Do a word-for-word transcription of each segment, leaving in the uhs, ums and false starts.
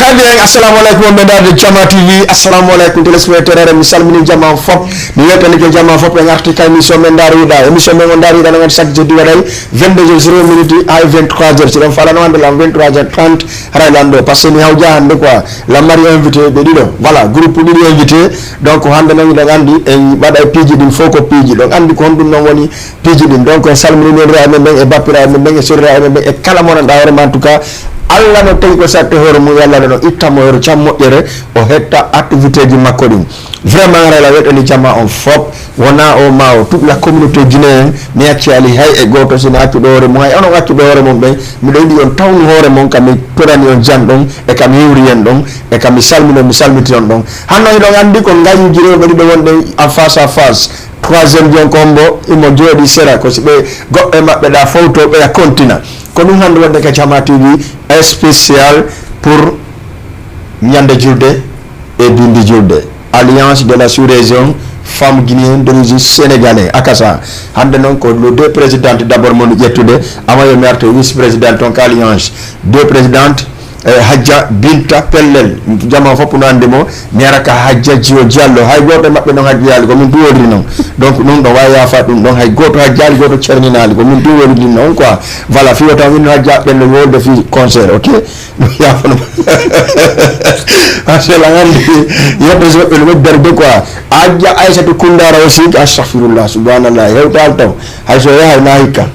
Eh bien, assalamu alaikum, on ɓe ndaarde Jama T V. Assalamu alaikum, téléspectateur, mi salmini jama on fop. Mi weltanike jama on fop, en arti ka émission men Ndaar Yiɗa. Émission men on Ndaar Yiɗa, no ngaddi chaque jeudi waɗay vingt-deux heures zéro minute hay vingt-trois heures. Si ɗon falano hannde lan vingt-trois heures trente, haray lan ɗo. Parce que mi hawja hannde quoi, lan mari invité ɓe ɗiɗo. Voilà, groupe ɗiɗi invité. Donc hannde non, miɗon anndi en waɗay piiji ɗin fof ko piiji. Ɗon anndi ko honɗum non woni piiji ɗin. Donc, en salmini neeniraaɓe men ɓen, e bappiraaɓe men ɓen, e soriraaɓe men ɓen, e kala mo nanɗaa hoore ma. En tout cas, Allah no tagi ko satte hoore mum, yo Allah no itta mo, yo cam moƴƴere, o hetta activité ji makko ɗin. Vraiment, haray lan weltani jama on fop, wona o ma o, toute la communauté guinéenne, mi accaali hay e gooto, si no accuɗo hoore mum, hay onon accuɓe hoore mon ɓen, miɗo yiɗi on tawnu hoore mon, ka mi torani on jam ɗon, e ka mi hiwri en ɗon, e ka mi salmino, mi salmiti on ɗon. Hanno hiɗon anndi ko ngañuuji rewɓe ɗiɗo wonɗen en face à face. Troisième jon ko hombo, imo jooɗi sera, ko si ɓe goɗɗo e maɓɓe ɗa fowto ɓeya kontina. Ko ɗum hannde wonde ka Jama T V spécial pour ñande julde e bimbi julde. Alliance de la sous-région Femmes Guinéennes d'origine sénégalais, akasa. Hannde noon ko le deux présidente d'abord mon ƴettude, ama yo mi arto vice présidente on ka alliance. Deux présidentes, eh, Hajja Binta Pellel, jama fof no anndi mo, mi ara ka Hajja Jiyo Diallo. Hay gooto e maɓɓe noon hajjayaali, ko min tun woniri noon. Donc ɗum ɗo waawi yaafa ɗum ɗon, hay gooto hajjaali, gooto cerninaali, ko min tun woniri noon quoi. Voilà, fii o taw min no hajja ɓen no wolde fii concert, ok? Ɗum yaafano. Parce que lan anndi, yedde so ɓe no darde quoi. Hajja Aysatu Kundara aussi, astaghfirullah, subhanallah, hewtaali taw. Hay so yahay na hikka.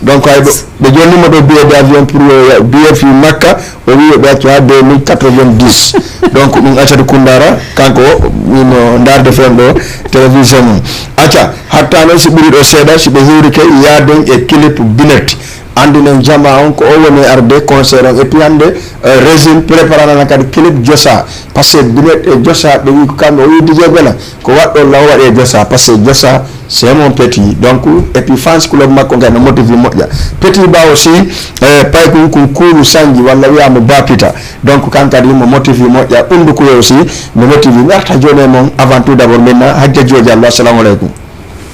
Donc hay ɓe, ɓe jonnimo ɗo billet d'avion pour yo ya-, billet fii Makka, o wi yo ɓe accu ha deux mille quatre-vingt-dix. Donc ɗum Aysatu Kundara, kanko imo ndaarde fen ɗo télévision mum. Acca, hatta noon si ɓuri ɗo seeɗa, si ɓe hiwrike yaaden e clip Binet. Anndinen jama on ko o woni arde concert on. Et puis hannde, euh, Régine préparana kadi clip Josa. Parce que Binet e Josa ɓe wi ko kamɓe, o wi D J Bella, ko waɗɗo law waɗe Josa. Parce que Josa, c'est mon petit. Donc, et puis fans club makko kadi no motivi moƴƴa. Petit Ba aussi, eh, paykun kun kuulu sanji walla wiya mo bapita. Donc, kan kadi mo motivi moƴƴa. Undu kuye aussi, no motivi. Mi arta jooni e mon avant tout d'abord, min na Hajja Jiyo Diallo. Assalamu alaikum.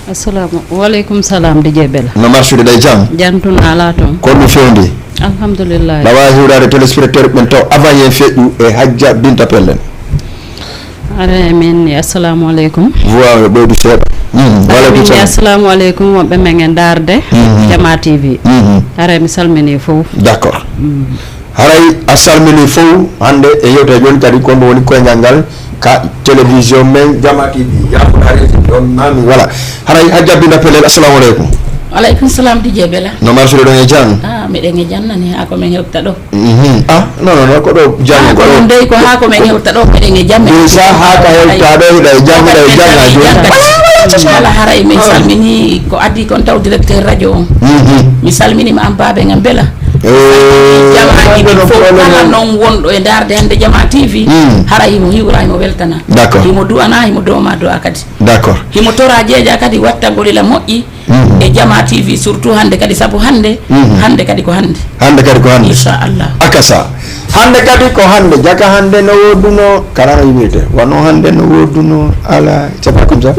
Assalamu alaikum. Salam, D J Bella. No marsude ɗay jam? Jam tun ala toon. Ko ɗum fewndi? Alhamdulillah. Lawa hiwraade téléspectateur ɓen taw avant yen feƴƴu e Hajja Binta Pellen. Ara min ni assalamu alaikum. Waaw, ɓeydu seeɗa. Mhm. Ara min ni assalamu alaikum, wonɓe men e ndaarde Mhm. Jama T V. Mhm. Ara mi salmini fof. D'accord. Mm. Haray a salmini fof hannde e yewtere jooni kadi ko mbo woni koyngal ngal ka télévision men Jama T V. Yafuɗaare ɗon mami wala. Haray Hajja Binta Pellel, assalamu alaikum. Alaikum salam, D J Bella. No marsude ɗon e jam? Ah, miɗen e jam nani, ha ko men hewta ɗo. Mhm. Ah, non, non, non, ko ɗo jam, ah, ko ko ɗo. Ɗum dey ko ha ko men hewta ɗo, miɗen e jam. Ɗum sa ha ka hewta ɗo, hiɗa e jam, hiɗa e jam, ha jam. Wala, wala, wala, haray min salmini ko addi kon taw directeur radio on. Mhm. Mi salminima an baabe ngam Bella. Eh, jamaaji ɗin fof, kala noon wonɗo e ndaarde hannde Jama T V, Mm. hara himo hiwra, himo weltana. D'accord. Himo du'ana, himo dooma du'a kadi. D'accord. Himo tora jeeja kadi wattagol ila moƴƴi Mm. e Jama T V, surtout hannde kadi, sabu hannde, Mm. hannde kadi ko hannde. Hannde kadi ko hannde. Inchallah. Akasa. Hannde kadi ko hannde, jaka hannde no woduno, kala no yimirte. Wano hannde no woduno, ala, c'est pas comme ça.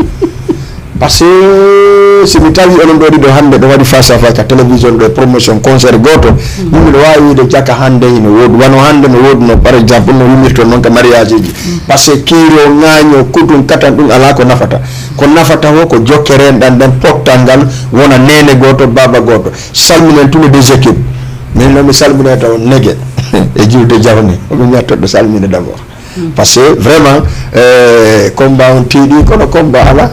Parce que si mi tawi onon ɗo ɗiɗo hannde ɓe waɗi face à face ka télévision ɗo e promotion concert gooto, min miɗo waawi wiide jaka hannde hino woodi, wano hannde no woodi no, par exemple, no wimirto noon ka mariage ji. Parce que kiiro, ŋaaño, kutun, katan, ɗum alaa ko nafata. Ko nafata ko, ko jokkere ndan, nden pottal ngal wona neene gooto, baaba gooto. Salminen tous les deux équipes. Min noon mi salminoyta on nege e julde jawni. Omin ñattoɗo salminde d'abord. Parce que vraiment, eh, combat on tiiɗi, kono combat ala.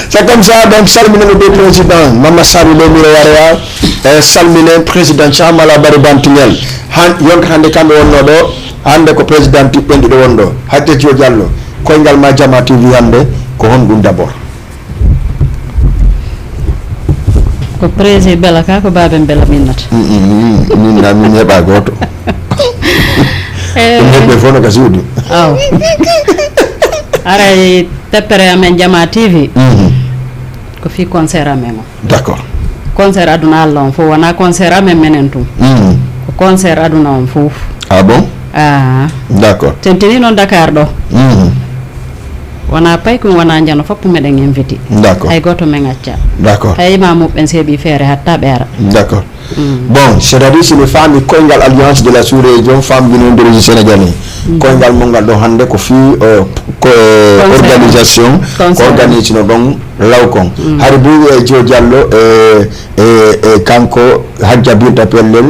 C'est comme ça, donc, salminen le deux président, Mama Sari Lemire Warewa, eh, salminen président Thiamala Bari Bantignal. Han, yonta hannde kamɓe wonno ɗo, hannde ko président tiɓɓen ɗiɗo won ɗo. Hajja Jiyo Diallo, koyngal ma Jama T V hannde, ko honɗum d'abord? Ko président Bella ka, ko baaben Bella minnata. Mm, mm, mm, min na min heɓa gooto. Eh. Ɗum heɓɓe fof no ka suudu. Aw. Aray teppere amen Jama T V. Mhm. Ko fii concert amen o. D'accord. Concert aduna Allah on fof, wona concert amen menen tun. Mhm. Ko concert aduna on fof. Ah bon? Ah. D'accord. Tentini noon Dakar ɗo. Mhm. Wona paykun, wona njano, fof meɗen inviti. D'accord. Hay gooto men acca. D'accord. Hay ma muɓɓen seeɓi feere hatta ɓe ara. D'accord. Bon, c'est-à-dire, si mi faami koyngal Alliance de la sous-région, famɗinoondi région Sénégal ni. Koyngal mon ngal ɗo hannde ko fii, euh, ko, euh, organisation, ko organisino ɗon law kon. Hari buuɓi e Jio Diallo, e, e, e kanko Hajja Binta Pellel,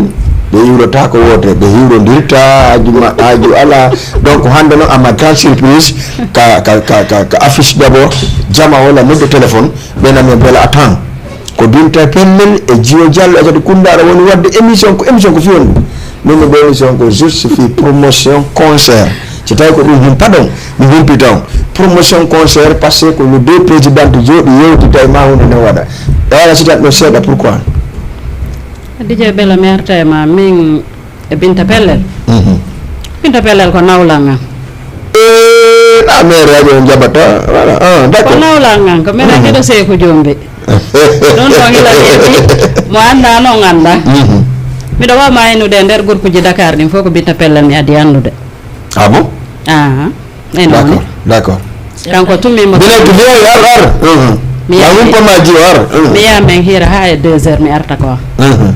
ɓe iwrota ko woote, ɓe hiwrondirta, haaju ma-, haaju alaa. Donc, hannde noon, à ma grande surprise, ka, ka, ka, ka, ka affiche d'abord, jama walla nodde téléphone, ɓe nami bela attend. Ko Binta Pellel e Jio Diallo e Tati Kunda aɗa woni waɗde émission, ko émission ko fii honɗum? Min mi ɗo émission ko juste fii promotion concert. Si tawi ko ɗum humpata on, mi humpita on. Promotion concert, parce que ko le deux présidente jooɗi yewtita e ma huunde nden waɗa. E wala sitat ɗo seeɗa, pourquoi? Dj Bella, mi arta e ma, min e Binta Pellel. Binta Pellel ko nawlal ngal. Eh, na mere ajo on jaɓata. Voilà. Ah, Ko d'accord. Nawlal ngal, ko minen miɗo seeku jombi. Ɗum ɗon ila heewi, mo anndaa noon anndaa. Miɗo waawi ma innude e nder gurpuuji Dakar ɗin fof ko Binta Pellel mi adii anndude. Ah bon? Aha. E noon. D'accord, d'accord. Kanko tun min mo. Binta, Binta, ar, ar. Mhm. Mi Ma yaha- wumpa ma jiwo, ar. Mhm. Mi yaha men hira haa e deux heures mi arta ko. Mhm.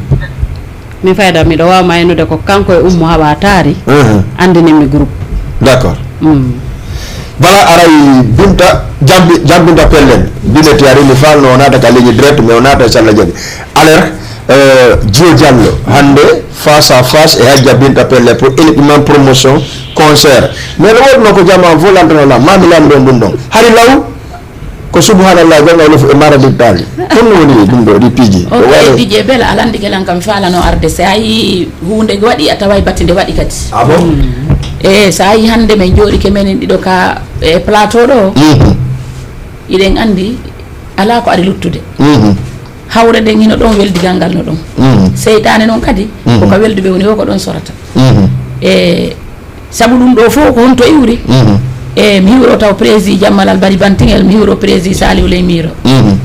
Mi fayda miɗo waawi ma innude ko kanko e Ummu Hawa Taari. Mhm. Anndini mi groupe. D'accord. Mm. Bala aray Binta, jambi, jambinta pellen. Binta Tiari mi falno o naata ka ligne direct, mais o naata e salla jaɓi. Alors, euh, Jio Diallo, hannde face à face e Hajja Binta Pelle pour uniquement promotion concert. Mais no woodno ko jama volante no lam, mami lam ɗon ɗum ɗon. Hari law, ko subhanallah, gonga lofu e mara ɗi taali. Ɗum no woni ɗum ɗo, ɗi piiji. Ok, Dj Bella, a lanndike lan kam, mi faalano arde. So a yii huunde waɗi, a taway batte nde waɗi kadi. Ah bon? E so a yii hannde men jooɗike menen ɗiɗo ka e plateau ɗo, Mhm. Iɗen anndi alaa ko ari luttude. Mhm. Hawre nden hino ɗon, weldigal ngal no ɗon. Mhm. Seytaane noon kadi, Mhm. ko ka welduɓe woni o ko ɗon sorata. Mhm. E sabu ɗum ɗo fof ko honto iwri? Mhm. E mi hiwro taw président Jammal Albari Bantingel, mi hiwro président Saliou Ley Miro. Mhm.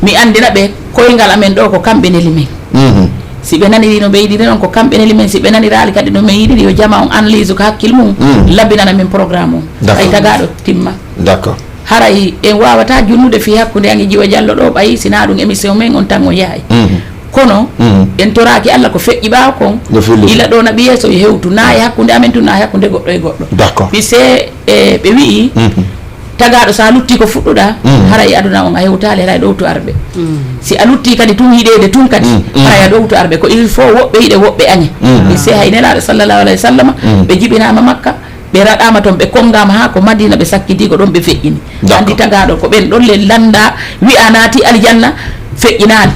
Mi anndina ɓe koyngal amen ɗo ko kamɓe neli men. Mhm. Si ɓe naniri no ɓe yiɗiri noon ko kamɓe neli men, si ɓe naniraali kadi no men yiɗiri, yo jama on analyse ko hakkil mum, Mhm. labbinana min programme on. D'accord. Ay tagaaɗo timma. D'accord. Haray en waawata junnude fii hakkunde an e Jiwo Jallo ɗo, ɓay sinaa ɗum émission men on tan on yahay. Mhm. Kono Mhm. en toraaki Alla ko feƴƴi ɓaawo kon, No feƴƴi. Ila ɗo naɓi yeeso yo hewtu, naa e hakkunde amen tun, naa e hakkunde goɗɗo e goɗɗo. D'accord. Mise, e, ɓe wi'i, Mhm. tagaaɗo so a lutti ko fuɗɗuɗaa, Mhm. haray aduna on a hewtaali, haray ɗowtu arɓe. Si a lutti kadi tun hiɗeede tun kadi, Mhm. Mhm. haray a ɗowtu arɓe. Ko il faut woɓɓe hiɗe, woɓɓe añe. Mhm. Mise hay Nelaaɗo sallallahu alayhi wa sallam, Mhm. ɓe jibinaama Makka, ɓe raɗaama toon, ɓe konngaama haa ko Madina, ɓe sakkiti ko ɗon ɓe feƴƴini. D'accord. Anndi tagaaɗo ko ɓen ɗon le lannda, wi'a naati aljanna, feƴƴinaali.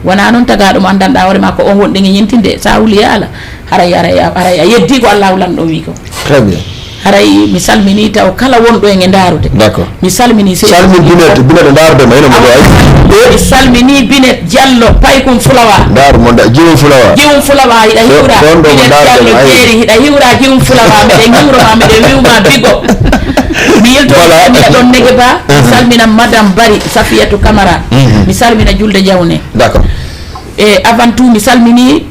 Wonaa noon tagaaɗo mo anndanɗaa hoore maa ko on wonɗen e ñentinde, so a wuli e Alla, haray, haray, haray a yeddii ko Allaahu lanɗo on wi'i ko. Très bien. Haray mi salminii taw kala wonɗo en e ndaarude. D'accord. Mi salminii Seydi Salmin Binet, Binet e ndaarde ma, ina mo ɗo ay. Mi salminii Binet Diallo, Paykun Fulawa. Ndar mo nda, Jiwum Fulawa. Jiwum Fulawa, hiɗa Ɗo, hiwra. ɗon ɗo mo Binet ndaarde Diallo ma, ay. Jeeri, hiɗa hiwra Jiwum Fulawa. Miɗen hiwro ma, miɗen wiw ma big up. Mi yilto Voilà. mi ɗon nege ba. Mi salmina Madame Bari, Safiyatu Camara. Mi salmina Julde Jawne. D'accord. E avant tout, mi salmini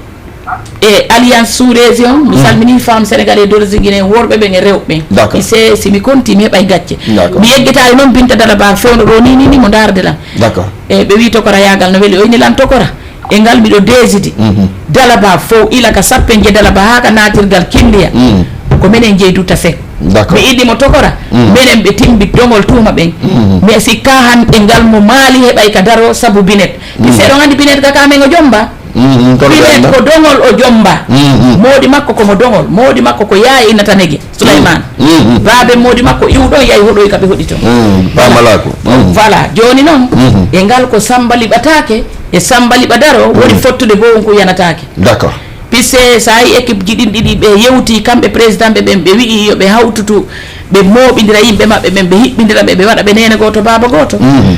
e Alliance sous région, mi salmini femme sénégalais d'origine guinéen, worɓe ɓen e rewɓe ɓen. D'accord. Mi se, si mi konti, mi heɓay gacce. D'accord. Mi yeggitaali noon Binta Dala Ba fewndo ɗo ni, ni, ni mo ndaarde lan. D'accord. E ɓe wi tokora yaagal no weli, o inni lan tokora. E ngal miɗo deesidi. Mhm. Dala Ba fow, ila ka sappen je Dala Ba haa ka naatirgal Kindiya. Mhm. Ko menen jeydu tafe. D'accord. Mi iddi mo tokora. Mhm. Menen ɓe timbi dongol tuuma ɓen. Mhm. Mais si ka han e ngal mo maali heɓay ka daro sabu Binet. Mi seeɗo anndi Binet ka ka men o jomba. Mhm, kono Binet ɓe annda. Ko dongol o jomba. Mhm. Moodi makko ko mo dongol. Moodi makko ko yaaya innata nege. Souleymane. Mhm. Baabe moodi makko iwɗon yahi hoɗoy ka ɓe hoɗi ton. Mhm. Voilà. Pamalaako. Mhm. Voilà. Jooni noon, mhm, e ngal ko Samba liɓataake, e Samba liɓa daro, woni, mhm, fottude goo on ko yanataake. D'accord. Puisque so a yi équipe ji ɗin ɗiɗi ɓe yewti, kamɓe président ɓe ɓen, ɓe wi'i yo ɓe hawtutu, ɓe mooɓindira yimɓe maɓɓe ɓen, ɓe hiɓɓindira ɓe, ɓe waɗa ɓe neene gooto, baaba gooto. Mhm.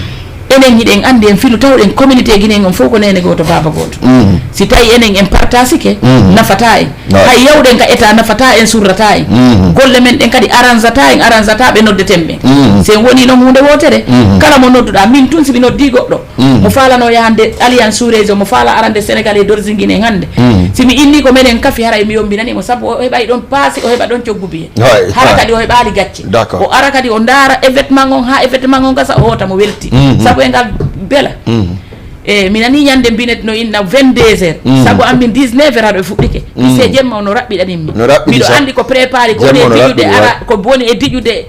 Enen hiɗen anndi en filu tawɗen communauté Guinée on fof ko neene gooto, baaba gooto. Mhm. Si tawi enen en partasike, nafataa en. Hay yawɗen ka état nafataa en, surrataa en. Golle men ɗen kadi aranzataa en, aranzataa ɓe noddeten ɓen. Si en wonii noon huunde wootere, kala mo nodduɗaa, min tun si mi noddii goɗɗo, mo faalano yahande Alliance sous région, mo faala arande Sénégal e Dorzinguine en hannde. Si mi innii ko menen kafi, haray mi yombinanii mo, sabu o heɓay ɗon paasi, o heɓa ɗon coggu biye. Hara kadi o heɓaali gacce. O ara kadi o ndaara événement on, haa événement on gasa, o hoota mo welti. Sabu e ngal bela. E mi nanii ñande mbinet no inna vingt-deux heures, sabu an min dix-neuf heures haɗo e fuɗɗike. Ise jemma o no raɓɓiɗanin mi. Miɗo anndi ko préparé, ko woni e diƴude ara, ko woni e diƴude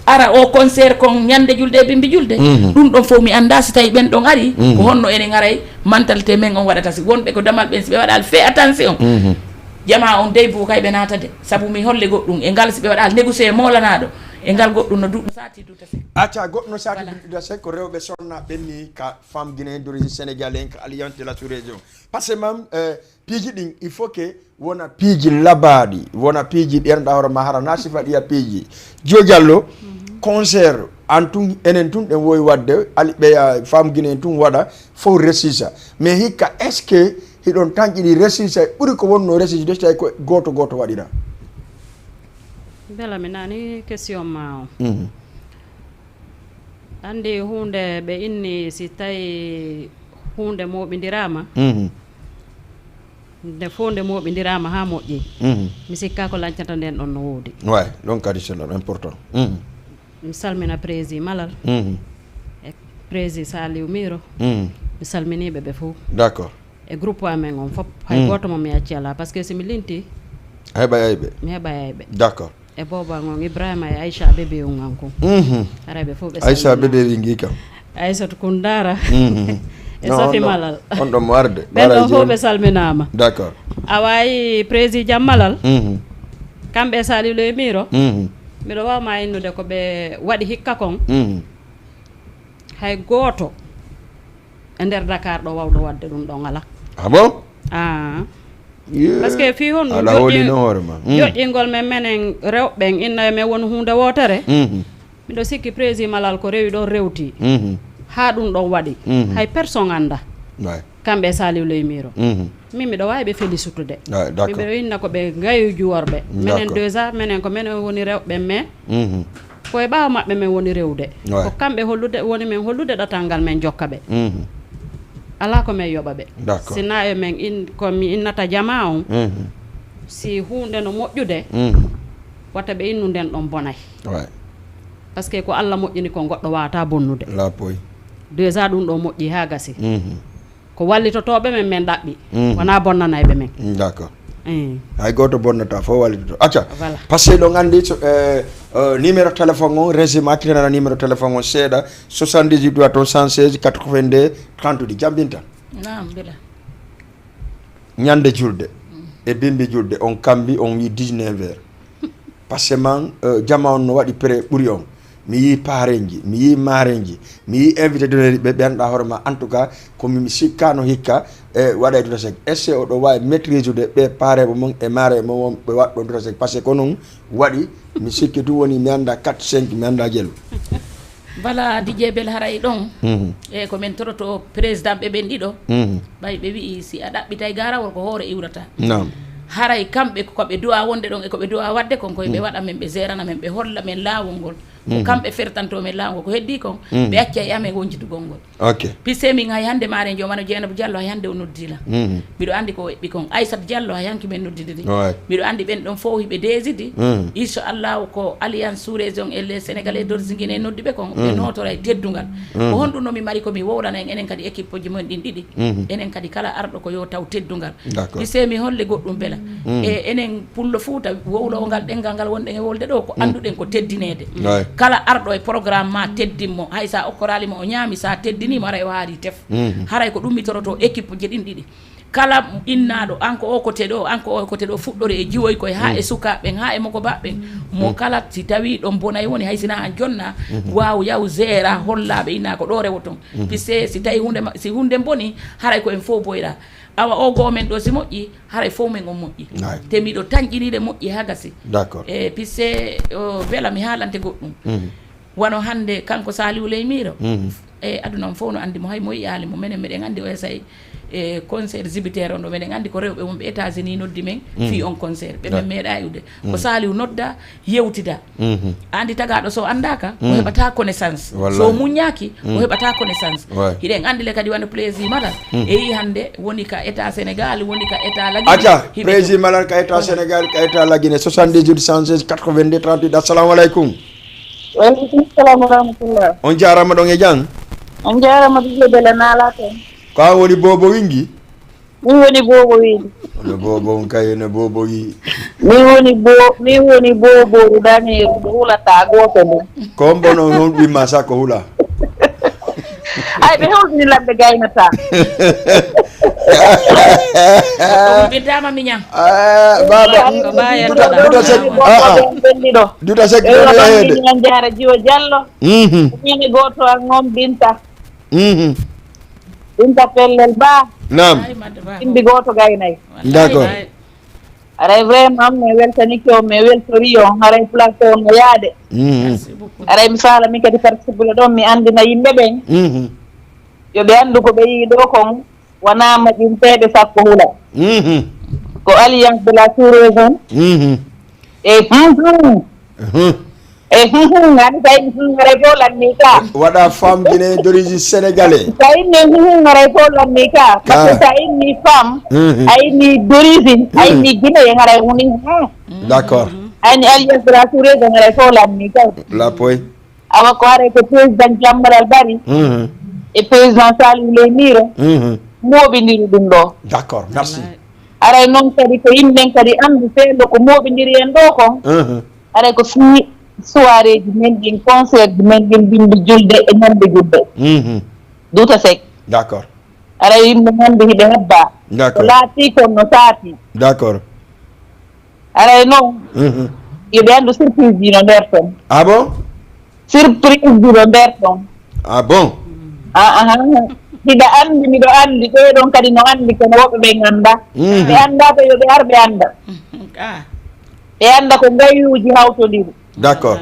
ara o concert kon ñande julde e bimbi julde. Ɗum ɗon fof mi annda si tawi ɓen ɗon ari, ko honno enen aray mentalité men on waɗata, si wonɓe ko damal ɓen, si ɓe waɗal fait attention. Jama on dey buukay ɓe naata de, sabu mi holle goɗɗum e ngal, si ɓe waɗal négocier moolanaɗo e ngal goɗɗum no duɗɗo sati duta se. Acca goɗɗum no sati duta se, ko rewɓe sonna ɓenni ka femme guinéen d'origine sénégalais en ka alliance de la sous-région. Parce que mam, euh, piiji ɗin, il faut que wona piiji labaaɗi, wona piiji ɓerɗa hoore ma hara na sifa ɗiya piiji. Jiyo Diallo, concert, an tun, enen tun ɗen wowi waɗde, ali ɓeya femme guinéen tun waɗa, fof resisa. Mais hikka, est-ce que hiɗon tanƴini resisa e ɓuri ko wonno resisa de tawi ko gooto gooto waɗira? Bela mi nani question ma o. Anndi huunde ɓe inni si tawi huunde mooɓindirama, nde fof nde mooɓindirama haa moƴƴi, mi sikka ko lancata nden ɗon no woodi. Way ɗon kadi c'est important. Mi salmina prési Malal e prési Saliou Miro. Mi salminiɓe ɓe fof. D'accord. E groupe amen on fof, hay gooto mo mi acci alaa, parce que si mi linti, a heɓa ayɓe, mi heɓa ayɓe. D'accord. E boobo an on Ibrahima e Aïcha bébé on an kon. Haray ɓe fof ɓe Aïcha salmina. Bébé wingi kam. Aïssatou Koundara. E Safi Malal. On ɗon mo arde. Ɓen ɗon fof ɓe salminaama. D'accord. A waayi président Malal. Kamɓe e Saliou Ley Miro. Miɗo waaw ma innude ko ɓe waɗi hikka kon. Hay gooto e nder Dakar ɗo wawɗo waɗde ɗum ɗon alaa. Ah bon? Ah. Parce que fii honɗum? Aɗa hoolino hoore ma. Joƴƴingol men menen rewɓe ɓen inna e men woni huunde wootere. Miɗo sikki prési Malal ko rewi ɗon rewti. Haa ɗum ɗon waɗi. Hay personne annda. Kamɓe e Saliou Ley Miro. Min miɗo waawi ɓe felisutude. Miɗo inna ko ɓe ngayu juworɓe. Menen déjà, menen ko menen woni rewɓe, mais ko e ɓaawo maɓɓe men woni rewde. Ko kamɓe hollude, woni men hollude ɗatal ngal men jokka ɓe. Alaa ko men yoɓa ɓe. Si na e men in, ko mi innata jamaa on, si huunde no moƴƴude, wata ɓe innu nden ɗon bonay. Parce que ko Allah moƴƴini kon goɗɗo waawata bonnude. Déjà ɗum ɗo moƴƴi haa gasi. Ko wallitotooɓe men, men ɗaɓɓi. Wonaa bonnanayɓe men. D'accord. Hay gooto bonnata, fof wallitoto. Acca. Voilà. Parce que ɗon anndi so, eh, eh, numéro téléphone on, régime accidana numéro téléphone on seeɗa, soixante-dix-huit trois cent soixante-seize quatre-vingt-deux trente ɗi jambinta. Naam, bila. Ñande julde. E bimbi julde, on kambi, on wi dix-neuf heures. Parce que man, eh, jama on no waɗi prêt ɓuri on. Mi yii parenji, mi yii marenji, mi yii invité d'honneur ɓe ɓenɗa hoore ma. En tout cas, ko mi, mi sikkano hikka, e waɗa e duta sek. Est-ce que oɗo wawi maîtrise ude ɓe parebo mon e marebo mon ɓe waɗɗon duta sek? Parce que ko non waɗi, mi sikki tu woni mi anda quatre, cinq, mi anda jelu. Bala D J Bel haray ɗon. E ko men toroto président ɓe ɓen ɗiɗo. Ɓay ɓe wi'i si a ɗaɓɓitay garawol ko hoore iwrata. Naam. Haray kamɓe ko ɓe du'a wonde ɗon e ko ɓe du'a wadde kon koye ɓe waɗa men, ɓe gérana men, ɓe holla men laawol ngol. Ko kamɓe fertanto men laawol ngol, ko heddi kon ɓe acca e amen wonjitugol ngol. Ok. Pise min hay hande maare jomano Jeynaba Diallo hay hande o noddi la. Miɗo andi ko o eɓɓi kon. Aissata Diallo hay hanki men noddidiri. Miɗo andi ɓen ɗon fof hiɓe desidi. Inchallahu ko Alliance sous région et les Sénégalais d'origine Guinée noddi ɓe kon, ɓe notora e teddungal. Ko honɗum no mi mari ko mi wowlana en, enen kadi équipe ji mon ɗin ɗiɗi. Enen kadi kala arɗo ko yo taw teddungal. D'accord. Pise mi holle goɗɗum bela. E enen pullo Fuuta wowlowgal ɗengal ngal wonɗen e wolde ɗo ko annduɗen ko teddineede. Kala arɗo e programme ma teddin mo, hay sa okkorali mo o ñaami, sa teddini mo haray o haari tef. Haray ko ɗum mi toroto équipe ji ɗin ɗiɗi. Kala innaaɗo, an ko o kote ɗo, an ko o kote ɗo, fuɗɗore e jiwoy koye, haa e sukaaɓe ɓen, haa e mokobaɓe ɓen. Mo kala si tawi ɗon bonay woni, hay sina an jonna, waaw yaw géré, hollaaɓe innaa ko ɗo rewoton. Pise si tawi hunde ma, si hunde boni, haray ko en fof boyra. Awa o goo men ɗo si moƴƴi, haray fof men on moƴƴi. Te miɗo tanƴiniɗe moƴƴi haa gasi. D'accord. E pise o bela mi haalante goɗɗum. Wano hannde kanko Saliou Ley Miro, e aduna on fof no anndi mo, hay mo yi'aali mo, menen meɗen anndi o esay e concert Jupiter on ɗo, meɗen anndi ko rewɓe wonɓe États-Unis noddi men fii on concert, ɓe men meeɗaa iwde. Ko Saliou nodda, yewtida. Anndi tagaaɗo so anndaaka, o heɓataa connaissance. So muññaaki, o heɓataa connaissance. Hiɗen anndi le kadi wano Président Malal, e yii hannde woni ka état Sénégal, woni ka état Lagine. Acca, Président Malal ka état Sénégal, ka état Lagine, soixante-dix-huit, cent seize, quatre-vingt-deux, trente-huit. Assalamu alaikum. Wa alaikum salam wa rahmatullah. On jaaraama ɗon e jam. On jaaraama, Dj Bella, naalaa toon? Ko an woni Bobo Wingi? Min woni Bobo Wingi. No Bobo on kay, no Bobo wi. Min woni bo, min woni Bobo Rudani, hulataa gooto ndu. Ko on bono on wimma sa ko hula. Ay, ɓe hewtini lamɓe gaynataa. Ɗum bintama miñam. Ah, baba, duta, duta sek. Ah, ah. Duta sek, duta sek. Jaara Jiwo Jallo. Mhm. Min gooto an on Binta. Mhm. Binta Pellel Ba. Naam. Imbi gooto gaynay. D'accord. Aray vraiment, mi weltanike on, mi weltori on. Aray plateau no yaade. Mhm. Aray mi faala min kadi participer ɗon, mi anndina yimɓe ɓen. Mhm. Yo ɓe anndu ko ɓe yii ɗo kon, wonaa maƴinteeɓe sakko hula. Mhm. Ko Alliance de la Sous-Région. Mhm. E hum hum. Mhm. E hum hum, ani tawi hum hum, haray fof lanni ka. Waɗa famɗine d'origine sénégalais. Tawi ne hum hum, haray fof lanni ka. Parce que tawi ni femme, mhm, ay ni d'origine, ay ni guinéen, haray woni hum. D'accord. Ay ni Alliance de la Sous-Région, haray fof lanni ka. La poy. Awa ko haray ko président Jammal Al Bari, mhm, e président Saliou Ley Miro, mhm, mooɓindiri ɗum ɗo. D'accord, merci. Aray noon kadi ko yimɓe ɓen kadi anndu seeɗa ko mooɓindiri en ɗo kon. Mhm. Aray ko fii soiréeji men ɗin, concertji men ɗin, bimbi julde e ñande julde. Mhm. Duta Seck. D'accord. Aray yimɓe men ɓe hiɓe habba. D'accord. Ko laatii kon no saati. D'accord. Aray noon, mhm, yo ɓe anndu surprise ji no nder ton. Ah bon? Surprise ji no nder ton. Ah bon? Ah, ah, ah. Hiɗa anndi, miɗo anndi, ɓee ɗon kadi no anndi, kono woɓɓe ɓen annda. Mhm. Ɓe annda ɓe, yo ɓe ar ɓe annda. Ah. Ɓe annda ko ngayuuji hawtondiri. D'accord.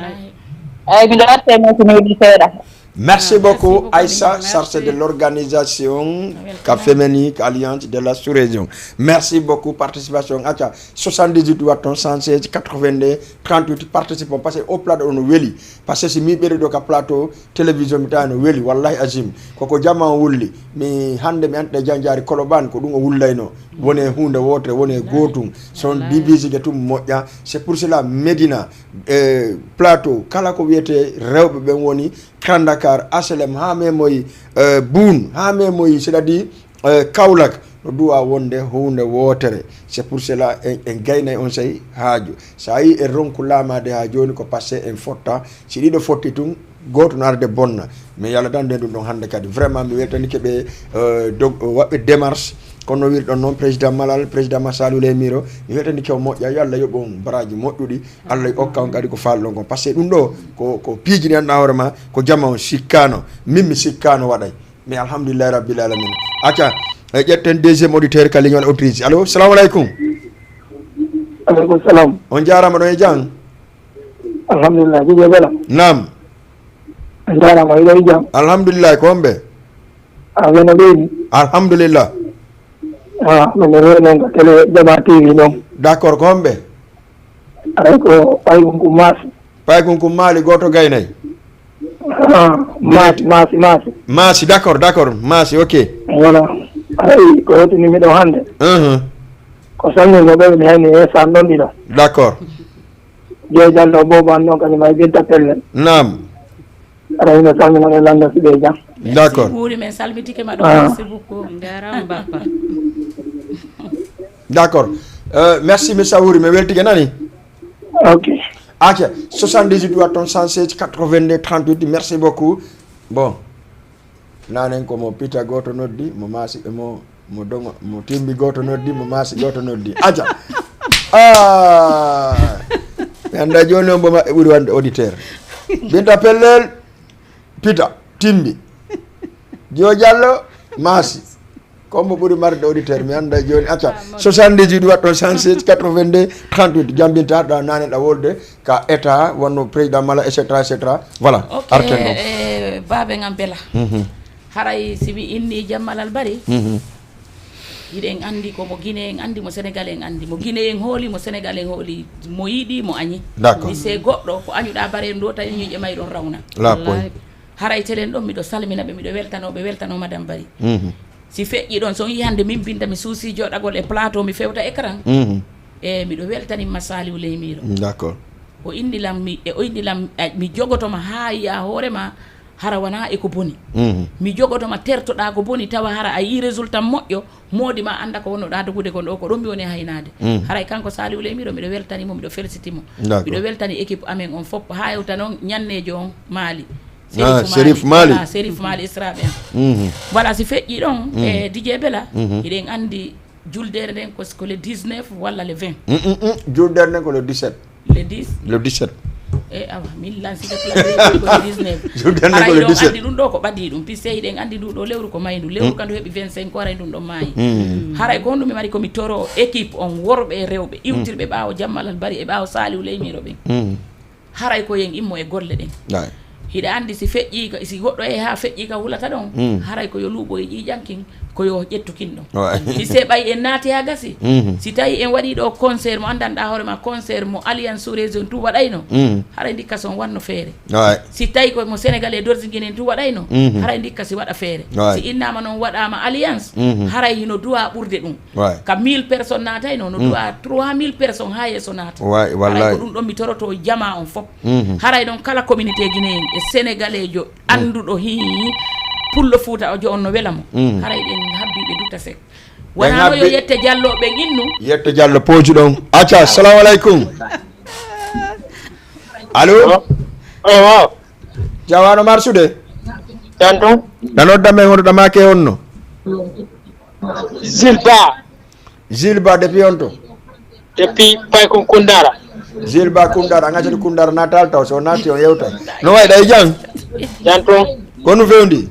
Ay, miɗo arta e mo ko neeɓi seeɗa. Merci beaucoup, Aïssa, chargée de l'organisation, ka Femeni, ka Alliance de la Sous-Région. Merci beaucoup, participation. Acca, soixante-dix-huit watton, cent seize, quatre-vingt-deux, trente-huit, participons. Parce que o plateau no weli. Parce que si mi ɓeri ɗo ka plateau télévision, mi tawa no weli. Wallahi azim. Koko jama o wulli. Mi hannde mi anndi Janjaari Kolobaan, ko ɗum o wullayno. Wone huunde wootere, wone gootum. Son divisige tum moƴƴa. C'est pour cela, Médina, eh, plateau, kala ko wiyete rewɓe ɓen woni Grand Dakar, H L M, haa memoyi, eh, Boun, haa memoyi, c'est-à-dire, eh, Kaolack, no duwa wonde huunde wootere. C'est pour cela, en, en gaynay on sey haaju. So a yii en ronku laamaade haa jooni, ko parce que en fotta. Si ɗiɗo fotti tun, gooto no arde bonna. Mais Yalla tan nden ɗum ɗon hannde kadi. Vraiment, mi weltanike ɓe, eh, dog-, waɗɓe démarche. Kono no wirɗon noon, président Malal, président Masalou Ley Miro, mi weltanike on moƴƴa. Yo Allah yoɓ on baraaji moƴƴuɗi. Allah okka on kadi ko faalɗon kon. Parce que ɗum ɗo ko, ko piiji ɗi annduɗaa hoore ma, ko jama on sikkaano. Min mi sikkaano waɗay. Mais alhamdulillahi rabbil alamina. Acca, e ƴetten deuxième auditeur ka ligne on, auditrice. Allo, salamu aleykum. Aleykum salam. On jaaraama ɗon e jam? Alhamdulillah, Dj Bella. Naam. On jaaraama, hiɗo e jam? Alhamdulillah, ko homɓe? A, mino leydi. Alhamdulillah. A, mino leydi noon ko télé Jama T V noon. D'accord, ko homɓe? Aray ko Paykun ko Maasi. Paykun ko Maali gooto gaynay. Ah, Maasi, Maasi, Maasi. Maasi, d'accord, d'accord. Maasi, ok. Voilà. Aray ko hotini miɗo hannde. Mhm. Ko salmingo ɓe mi hayni e san ɗon ɗiɗo. D'accord. Joy Jallo Bobo an noon kadi may Binta Pellel. Naam. Aray no salmina ɓe landa si ɓe jam. D'accord. Wuuri men salmitike ma ɗo. Ah. Merci beaucoup. Njaaraama bappa. D'accord. Euh, merci, mi sawori, mi weltike nani. Ok. Acca, soixante-dix-huit watton cent seize quatre-vingt-deux trente-huit, merci beaucoup. Bon, nanen ko mo Pita gooto noddi, mo Maasi, mo, mo Dongo, mo Timbi gooto noddi, mo Maasi gooto noddi. Acca. Ah! Mi annda jooni on bo maɓɓe ɓuri wonde auditeur. Binta Pellel, Pita, Timbi. Joy Jallo, Maasi. Ko mo ɓuri marde auditeur, mi annda jooni. Acca, soixante-dix-huit watton cent seize quatre-vingt-deux trente-huit, jambinta ɗa nane ɗa wolde ka état, wonno président Mala, et cetera, et cetera. Voilà, ok, arten ɗon. Eh, baabe ngam Bella. Mhm. Haray si mi inni Jammal Albari, mhm, Hiɗen anndi ko mo Guinée en anndi, mo Sénégal en anndi. Mo Guinée en hooli, mo Sénégal en hooli, mo yiɗi, mo añi. D'accord. Mi se goɗɗo ko añuɗa bareeru ndo tawi ñiiƴe may ɗon rawna. La point. Haray telen ɗon miɗo salmina ɓe, miɗo weltanoo ɓe, weltanoo Madame Bari. Mhm. Si feƴƴi ɗon, so on yii hannde min binta mi suusi joɗagol e plateau, mi fewta écran. Mhm. E miɗo weltanimma Saliou Leymiro. D'accord. O inni lam mi e o inni lam eh, mi jogotoma haa yiya hoore ma hara wona e ko boni. Mhm. Mi jogotoma tertoɗa ko boni tawa hara a yii résultat moƴƴo, moodi ma annda ko wonnoɗa dogude kon ɗo, ko ɗon mi woni e haynaade. Mhm. Haray kanko Saliou Leymiro miɗo weltanimo, miɗo felsitimo. D'accord. Miɗo weltani équipe amen on fof, haa hewta noon ñanneejo on Maali. Ah, Serif Mali. Voilà, Serif Mali Israɓe en. Mhm. Voilà, si feƴƴi ɗon Mhm. e Didier Bela, Mhm. hiɗen anndi juldeere nden ko ko le dix-neuf walla le vingt. Mm, mm, mm. Juldeere nden ko le dix-sept. Le dix. Le dix-sept. E awa, min lanside plan ko le dix-neuf. Juldeere nden Haray ko le ɗon dix-sept. Anndi ɗum ɗo ko ɓadii ɗum, puisque hiɗen anndi ndu ɗo lewru ko mayndu. Lewru Mm. kandu heɓi vingt-cinq ko haray ɗum ɗon maayi. Mm. Haray ko honɗum mi mari ko mi toro équipe on, worɓe e rewɓe, iwtirɓe ɓaawo Jammal Albari e ɓaawo Saliou Leymiro ɓen. Mm. Haray ko yen immo e golle ɗen. Ay. Hiɗa anndi si feƴƴi ka, si goɗɗo e haa feƴƴi ka hulata ɗon, Mm. haray ko yo luuɓo e ƴiiƴan kin, ko yo ƴettu kin ɗon. Ay. Mi se ɓay en naati haa gasi. Mhm. Si tawi en waɗi ɗo concert mo anndanɗa hoore ma, concert mo Alliance sous région tu waɗayno, Mm. haray ndikka son wanno feere. Ay. Si tawi ko mo Sénégal e Dorsi Guinée tu waɗayno, Mhm. haray ndikka si waɗa feere. Ay. Si innama noon waɗama Alliance, Mhm. haray hino duwa ɓurde ɗum. Ay. Ka mille personnes naatayno, no Mm. duwa trois mille personnes haa yeeso naata. Ay, Haray wallahi. Ko ɗum ɗon mi toroto jama on fof. Mhm. Haray ɗon kala communauté guinéen e sénégalaiseo annduɗo hi pullo Fuuta o jo on no wela mo. Mm. Haray ɗen habbi ɓe dutta sek. Ɓen Wonano yo habbi- yette Jallo ɓen innu. Yette Jallo pooju ɗon. Acca, assalamu aleykum. Allo? Ewa, Jawano marsude? Tanto, Ɗa nodda men hoto ɗa make honno? Zilba, Gilles Ba depuis on to? Depuis Paykun Kundara. Gilles Ba Kundara, a gacati Kundara natal taw, so nati o yewtay. No way ɗay jang? Tanto, Ko no fewndi?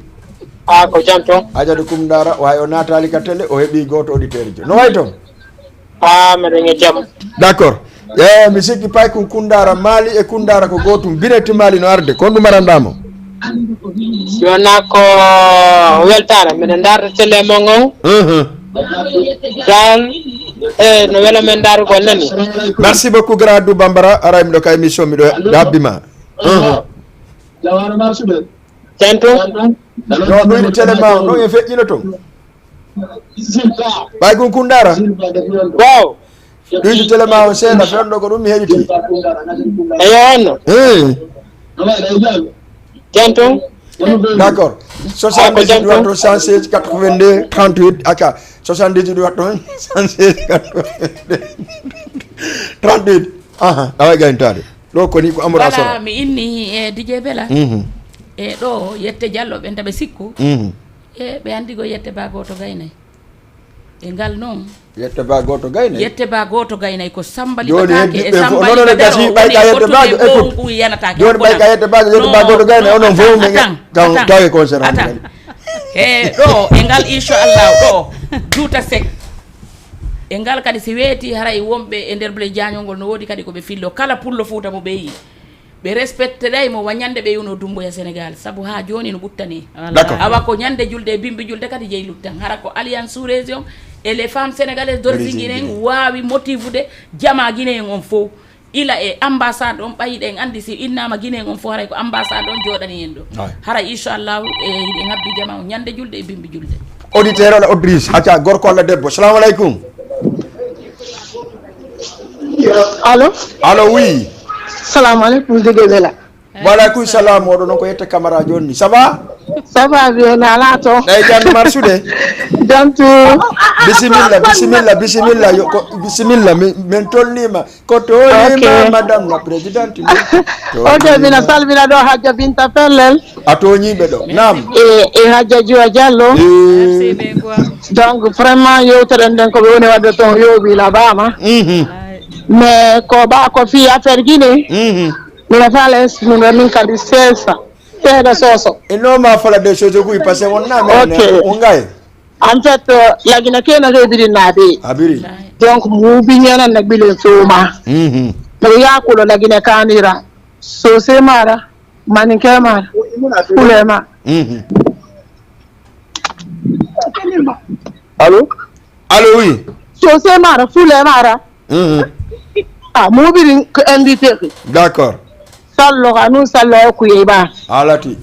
A ko jam ton. Ajadu Kundara, o hay o natali ka télé, o heɓi goto auditeur jo. No way ton? A meɗen e jam. D'accord. E mi sikki Paykun Kundara, Mali e Kundara ko gotum. Bineti Mali no arde. Kon ɗum arandamo. Yona ko weltare, meɗen darde télé mon on. Mhm. Dan, e no wela men darugol nani. Merci beaucoup, grand Abdou Bambara. Aray miɗo ka émission, miɗo habbima. Mhm. Tanto, No ɗum télé ma on, ɗon e feƴƴino ton. Paykun Kundara. Wow. Ɗuydu télé ma on seeɗa, fewndo ko ɗum mi heɗiti. Eyo, honno? Eh, Jam ton. D'accord. Soixante-dix-huit, soixante-seize, quatre-vingt-deux, trente-huit, acca. Soixante-dix-huit, soixante-seize, quatre-vingt-deux, trente-huit. Aha, awa gayntade. Ɗo koni ko Amadou Voilà, Asoro. Mi inni e Didier Bela. Mhm. E ɗo yette Jallo ɓen taɓe sikku. Mhm. E ɓe andi go yette ba goto gaynay. E ngal noon. Yette ba goto gaynay. Yette ba goto gaynay ko Samba Joni liɓataake e heddiɓe fof, Samba non, non, liɓa gasi, daro ɓay ka woni yette ko ba tude écoute. Bongu yanataake. Joni ɓay ka yette ba, yette ba goto gaynay, onon fof men taw tawe concert. Atan. E ɗo e ngal inchallah ɗo duuta sek. E ngal kadi si weeti haray wonɓe e nder Blaise Diagne ngol no woodi kadi ko ɓe fillo kala pullo Fuuta mo ɓe yi. Ɓe respecteday mo wa ñande ɓe yuno Dumbuya Sénégal, sabu haa jooni no ɓuttani. D'accord. Awa ko ñande julde e bimbi julde kadi jeyi luttan. Hara ko Alliance sous région et les femmes sénégalaises d'origine guinéen waawi motivude jama guinéen on fof. Ila e ambassade on ɓayiɗen anndi si innama guinéen on fof haray ko ambassade on jooɗani en ɗo. Hara inchallahu e hiɗen habbi jama on ñande julde e bimbi julde. Auditeur walla auditrice, acca gorko walla debbo. Salamu aleykum. Allo. Allo, oui. Salamu aleykum, Dede Bela. Waleykum salam, oɗo noon ko yette Camara jonni. Ça va? Ça va bien, ala to. Ɗay jande marsude. Jantu. Bisimilla, bisimilla, bisimilla, yo ko bisimilla, mi- min tolnima. Ko tolnima madame la présidente. Ok, mina salmina ɗo Hajja Binta Pellel. A toñiɓe ɗo. Nam. E, e Hajja Jiwa Diallo. Eh, Donc vraiment yewtere nden ko ɓe woni wadde toon yooɓi labama. mhm, Mais ko ba ko fi affaire Guinée. mhm. Mina fala expliquer min kadi sesa. Seeɗa soso. E non ma fala des choses kuy parce que on na Ok. On gay. En fait, euh, la Guinée kena rebirinade. Abiri. Donc mubi nyana na bilen soma. Mhm. Pero ya kulo la Guinée kanira. Sose mara, maninke mara, kule ma. Mhm. Allo? Allo, oui. Sose mara, fule mara. Mhm. Ah, mubirin ko invité ki. D'accord. Sallo ka nun sallo ya kuye ba. Alati.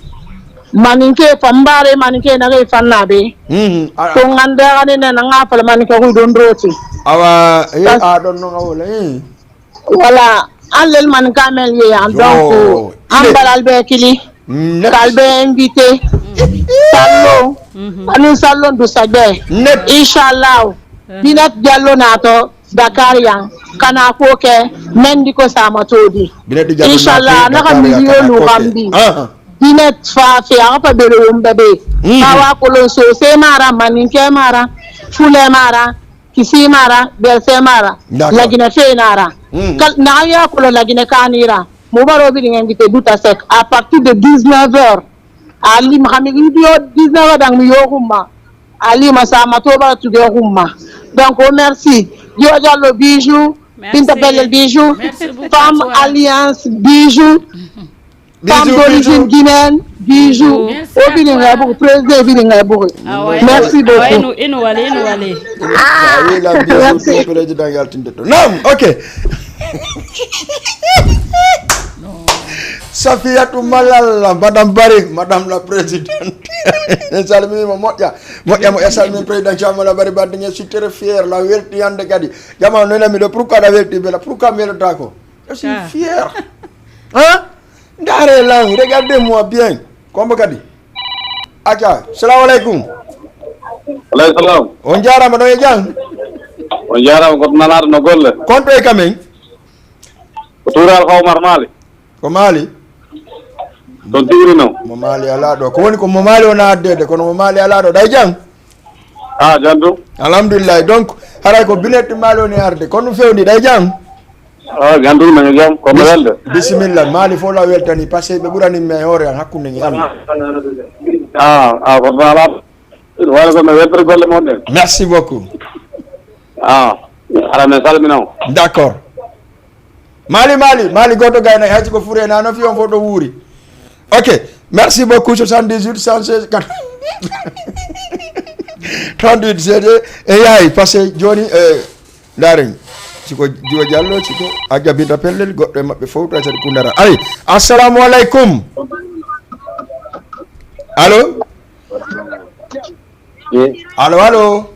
Maninke fambare maninke na gai fanna be. Mhm. A- Ko ngande gane na na nga fala maninke ku don roti. Awa, eh, a don no ngawole. Eh. Wala an lel man kamel ye an Yo, donc an ile- balal be kili. Net. Kalbe invité. Sallo. Anu sallo du sagbe. Net. Inshallah. Binat Diallo nato Dakar yan kana ko ke mendi ko sama todi. Binat Diallo Inshallah nato na Dakar yan kamiliyo kana lu ko ke. Kambi. Ah. Binat fa fe a fa bere wumbe be. Mhm. Awa kolon so se mara maninke mara fule mara kisi mara belse mara D'accord. lagina fe nara. Mhm. Kal na ya kolon lagina kanira. Mo baro bi ngam gite duta sek à partir de dix-neuf heures. Ali Mohamed Idio dix-neuf heures dang mi yo humma. Ali ma sama to bara tuge humma. Donc oh, merci. Yo Diallo bijou. Merci. Binta Bellel bijou. Merci beaucoup Femme à toi. Alliance bijou. Femme Bisous, d'origine bisous. Guinéenne bijou. Merci Au à Bilinga toi. Bourg, président Bilinga Bourg. Ah ouais. Merci Ah ouais, beaucoup. nous, et nous aller, nous aller. Ah, oui, la bisous, le président Galtin de Tonam. Ok. Safiatou Malal, Madame Barry, Madame la Présidente. Salmini mo moƴƴa. Moƴƴa moƴƴa salmini président Thiam Malal Barry Badingue, je suis très fier la welti hande kadi. Jama no nami ɗo pourquoi la welti bela pourquoi mi weltata ko? Je suis Ah. Fier. Hein? Ndare lan, regardez-moi bien. Kombo kadi. Aca, salamu alaikum. Alayhi salam. On jarama ɗo e jam. On jarama ko nanaɗo no golle. Konto e kamen. Ko Tuural Omar Mali. Ko Mali. Ton tigri non. Mo Mali ala ɗo. Ko woni ko mo Mali wona addede kono mo Mali ala ɗo. Ɗay jam. Ah, jantu. Alhamdulillah. Donc haray ko binetti Mali woni arde. Kono ɗum fewndi ɗay jam. Ah, jantu men jam. Ko welde. Bisimilla. Mali fof la weltani parce que ɓe ɓurani mi e hoore an hakkunde ngi an. Ah, ah, ko nanaɗo. Wala ko mi weltere golle mon ɗen. Merci beaucoup. Ah, ara men salmina on. D'accord. Mali, Mali, Mali goto gayna haji ko fure na no fi on fof ɗo wuuri. Ok, merci beaucoup soixante-dix-huit cent seize trente-huit c'est e yaay parce que joni e ndaren siko jiwo Diallo siko a jabinta pellel goɗɗo e maɓɓe fof tawi sadi kundara. Ay, assalamu alaikum. Allo. Allo, allo.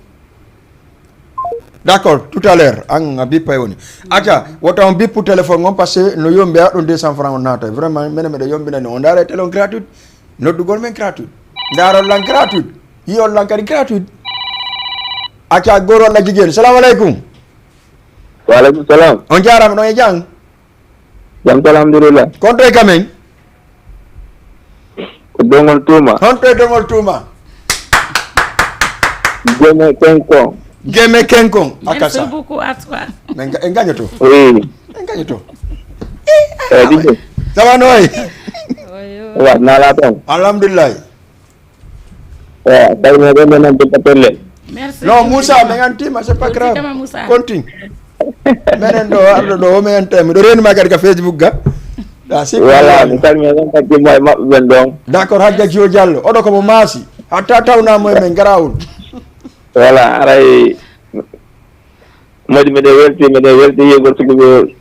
D'accord, tout à l'heure an a bippa e woni. Aca wota on bippu téléphone on parce que no yombi a ɗum deux cents francs on naata vraiment mene meɗa yombinani on ndaara e télé on gratuit. Noddugol men gratuit. Ndaarol lan gratuit. Yiyol lan kadi gratuit. Aca goro walla jigéen. Salamu alaikum. Wa alaikum salam. On jarama ɗon e jam. Jam to alhamdulillah. Konto e kamen. Ko dongol tuma. Honto e dongol tuma. Geme kenko. Geme kenkon. Merci Akasa. Beaucoup à toi. Men ga- en gañoto. Oui. En gañoto. Eh, dije. Sawa no wayi. Oyo. Wa nala ton. Alhamdulillah. Eh, tawi mo ɗon nan de patelle. Merci. Non, Moussa, men antima, c'est pas Merci, grave. Kama Moussa. Continue. Menen ɗo arɗo ɗo o men antima miɗo renuma kadi ka Facebook ga. Da si Voilà, mi salmi ɗon kadi mo e maɓɓe ɓen ɗon. D'accord, hajja Jiwo Diallo oɗo komo maasi. Hatta tawnamo e men garawol. Voilà, aray. Modi miɗo welti miɗo welti yegol suguɓe.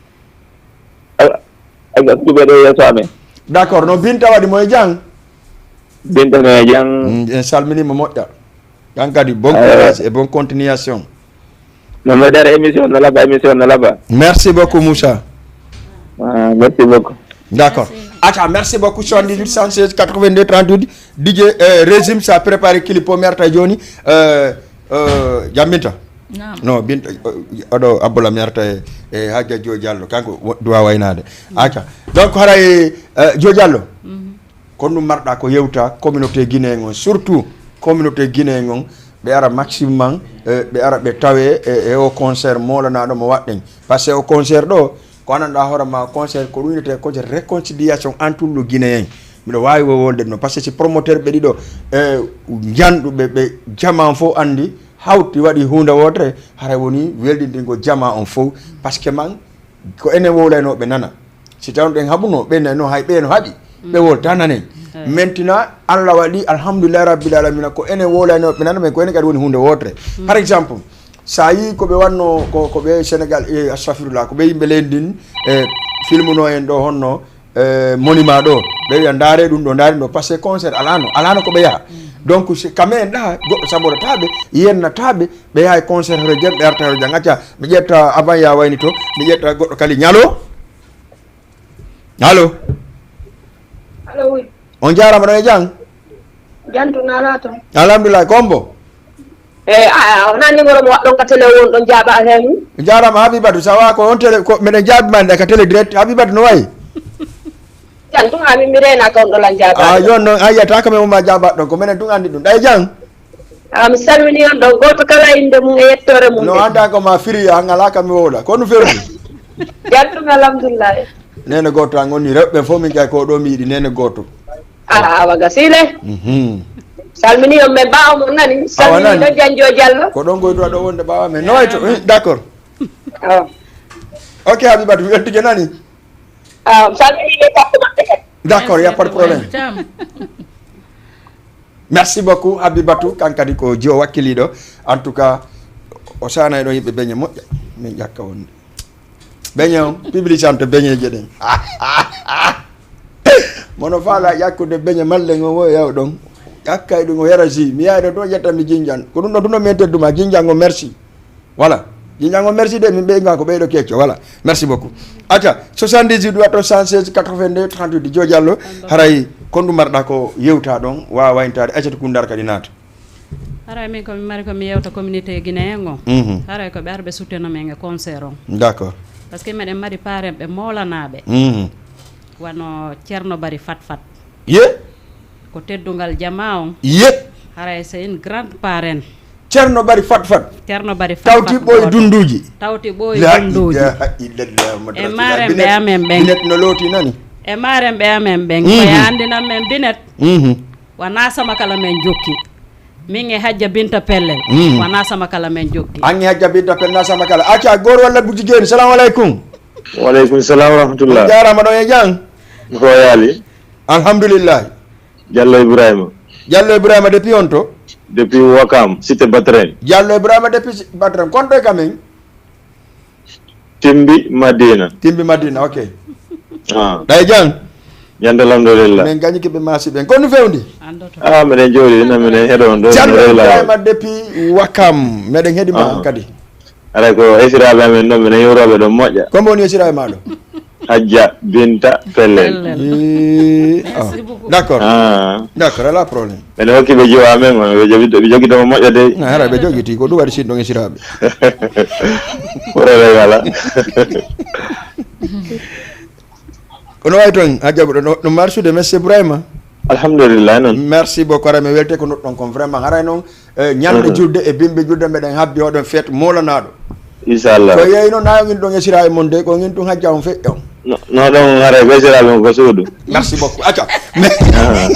Aga suguɓe ɗo yeeso amen. D'accord, no Binta waɗi mo e jang. Binta no e jang. Mm, en salminima moƴƴa. Kan kadi bon Eh. Courage et bonne continuation. No meɗere émission no laba émission no laba. Merci beaucoup Moussa. Ah, merci beaucoup. D'accord. Aca, merci beaucoup. Soixante-dix-huit cent seize quatre-vingt-deux trente-huit. DJ euh, Régime sa préparé clip o mi arta e joni. Euh, euh, jam Binta. Naam. Non, Binta euh, oɗo Abboula mi arta e, e hajja Jo Diallo kanko wo- duwa waynade. Aca. Donc haray euh, Jo Diallo. Kono ɗum marɗa ko yewta communauté guinéen on surtout communauté guinéen on ɓe ara maximum euh, ɓe ara ɓe tawe e, e o concert molanaɗo mo waɗɗen. Parce que o concert ɗo ko ananɗa hoore ma concert ko ɗum wiyete concert réconciliation entre le guinéen. Miɗo wawi wo wolde ɗum parce que si promoteur ɓe ɗiɗo e janɗuɓe ɓe jaman fof andi hawti waɗi hunde wotere haray woni weldintingol jama on fof. Parce que man ko enen wowlaynoɓe nana. Si tawno ɗen haɓuno ɓe nano hay ɓe no haɓi ɓe wolta nanen. Maintenant Allah waɗi alhamdulillahi rabbil alamina ko enen wowlaynoɓe nana men ko enen kadi woni hunde wotere. Par exemple So a yii ko ɓe wanno, ko, ko ɓe Sénégal, e, astafirullah, ko ɓe yimɓe leydi ndin, e, filmuno en ɗo honno, e, monument ɗo. Ɓe wiya, "Ndaare ɗum ɗo, ndaare ɗum ɗo." Parce que concert alano, alano ko ɓe yaha. Donc, si, quand même, ɗa, goɗɗo sabotataa ɓe, yennata ɓe, ɓe yaha e concert hoto jam, ɓe arta hoto jam. Acca, mi ƴetta avant ya wayni to, mi ƴetta goɗɗo kali. Allo? Allo? Allo, oui. On jaaraama, ɗo e jam? Jantu nala to. Alhamdulillah, kombo? Eh, a, a, wona numéro mo waɗɗon ka télé won ɗon jaaɓa hen. Jaaraama, Habibatu, ça va, ko on télé, ko meɗen jaabi ma nde ka télé direct. Habibatu, no wayi? Jantu, ha min mi rena ka on ɗo lan jaaɓa. Ah, yon noon, a yiyata ka men umma jaaɓa ɗon, ko menen tun anndi ɗum. Ɗa e jam? Ah, mi salmini on ɗon, gooto kala innde mum e yettoore mum. No annda ko ma firi, an alaa ka mi wowla. Ko no fewti? Jantu, alhamdulillah. Neene gooto an woni rewɓe fof min kay ko ɗo mi yiɗi, neene gooto. Ah, awa gasile. Mhm. Salmini on men ɓaawo mon nani. Awa nani. Salmini ɗo Janjo Jallo. Ko ɗon goytuwa ɗo wonde ɓaawa men. No wayi to? Eh, d'accord. Ah. Ok, Habibatu, mi weltike nani? Ah, salmini ɓe takko maɓɓe kadi. D'accord, y a pas de problème. Merci beaucoup. Merci beaucoup, Habibatu, kan kadi ko jiwo wakkiliiɗo. En tout cas, o saanay ɗon yimɓe beñe moƴƴa. Min ƴakka wonde. Beñe on, publicité beñeeje ɗen. Mono faala ƴakkude beñe mallen on o yaw ɗon. Ƴakkay ɗum o yara si. Mi yaay ɗo to ƴetta mi jinjan. Ko ɗum ɗo tun ɗo min tedduma, jinjan o merci. Voilà. Jinjan o merci de, min ɓeyga ko ɓeyɗo kecco. Voilà. Merci beaucoup. Acca, soixante-dix-huit waɗɗo cent seize quatre-vingt-deux trente-huit, Joe Diallo. Haray ko ndu marɗa ko yewta ɗon, waawa wayntade. Aysata Kundar kadi naata. Haray min ko mi mari ko mi yewta communauté guinéen on. Mhm. Haray ko ɓe arɓe soutenir men e concert on. D'accord. Parce que meɗen mari parenɓe mawlanaaɓe. Mhm. Wano Ceerno Bari Fat Fat. Ye? Ko teddungal jamaa on. Ye? Haray c'est une grande parraine. Ceerno Bari Fat Fat. Ceerno Bari Fat Fat. Tawti ɓooyi gooto. Dunduuji. Tawti ɓooyi dunduuji. La ilaha illallah, Muhammadu Rasulullah. E marenɓe amen ɓen. Binet no looti nani? E marenɓe amen ɓen. Mhm. Ko e andinan men Binet. Mhm. Wona sama kala men jokki. Min e Hajja Binta Pellel. Mhm. Wona sama kala men jokki. An e Hajja Binta Pellel, na sama kala. Acca, goor walla bu jigéen. Salamu alaikum. Wa alaikum salam wa rahmatullah. On jaaraama, ɗo e jam? Ko yaali? Alhamdulillah. Diallo Ibrahima. Diallo Ibrahima depuis on to? Depuis Wakam, cité Batren. Diallo Ibrahima depuis ci-, Batren. Kon to e kamen? Timbi Madina. Timbi Madina, ok. Ah. Ɗa e jam? Jande alhamdulillah. Min gañi ke ɓe maasi ɓen. Kon no fewndi? Ah, meɗen jooɗi, ina meɗen heɗo on ɗo, Diallo Ibrahima depuis Wakam. Meɗen heɗi ma kadi. Aray ko esiraaɓe amen ɗo, minen yewrooɓe ɗo moƴƴa. Ko mbo woni esiraaɓe ma ɗo? Hajja Binta Pellel. Pellel. Ii, merci beaucoup. D'accord. Ah. D'accord, alaa problème. Minen hokki ɓe jiwa amen, ɓe jogi, ɓe jogi ɗo moƴƴa dey. Na, hara ɓe jogiti, ko ɗum waɗi sinno esiraaɓe. Problème alaa. Kono wayi toon, Hajja, no, no marsude, merci Ibrahima. Alhamdulillah, noon. Merci beaucoup, hara mi welte ko nodɗon kon, vraiment, haray noon, eh, ñalnde julde e bimbi julde, meɗen habbi oɗon fête moolanaaɗo. Inchallah. Ko yeeyno na ngin ɗon esira e mon de, ko ngin tun Hajja on feƴƴa on. No, no ɗon haray ko esira ɗon ko suudu. Merci beaucoup. Acca. Ah.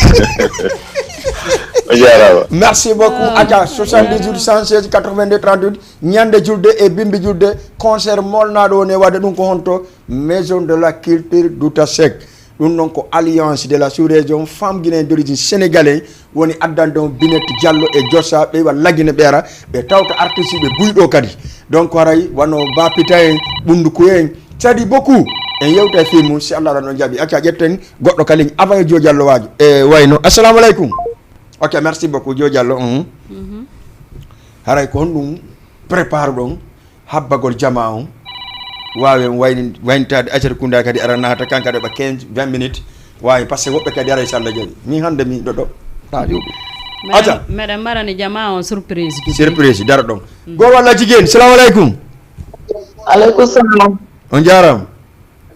O jaaraama. Merci beaucoup. Acca, soixante-dix-huit cent seize quatre-vingt-deux trente-huit, ñande julde e bimbi julde, concert molnaaɗo woni e waɗde ɗum ko honto? Maison de la Culture Douta Seck. Ɗum ɗon ko Alliance de la Sous-Région Femmes Guinéennes d'Origine Sénégalais woni addande on Binet Diallo e Jossa, ɓe wa Lagine ɓeera, ɓe tawta artiste ɓe buy ɗo kadi. Donc haray wano Bapita en, Ɓunndu Kuye en, Sadi Boku, en yewta e fii mum, si Allah ɗon on jaɓi. Acca ƴetten goɗɗo ka ligne avant e Joe Diallo waaju. E wayno. Assalamu alaikum. Ok, merci beaucoup, Joe Diallo. Mhm. Mhm. Haray ko honɗum prépare ɗon habbagol jamaa on, waawen wayni-, waynitaade Aysata Kunda kadi ara naata, kanka ɗo ɓa quinze, vingt minutes, waawi, parce que woɓɓe kadi ara, so Allah jaɓi. Min hannde mi ɗo ɗo, taa yooɓi. Meɗen, acca. Meɗen marani jamaa on surprise ji. Surprise, daro ɗon. Mm. Goor walla jigéen, salamu aleykum. Aleykum salam. On jaaraama.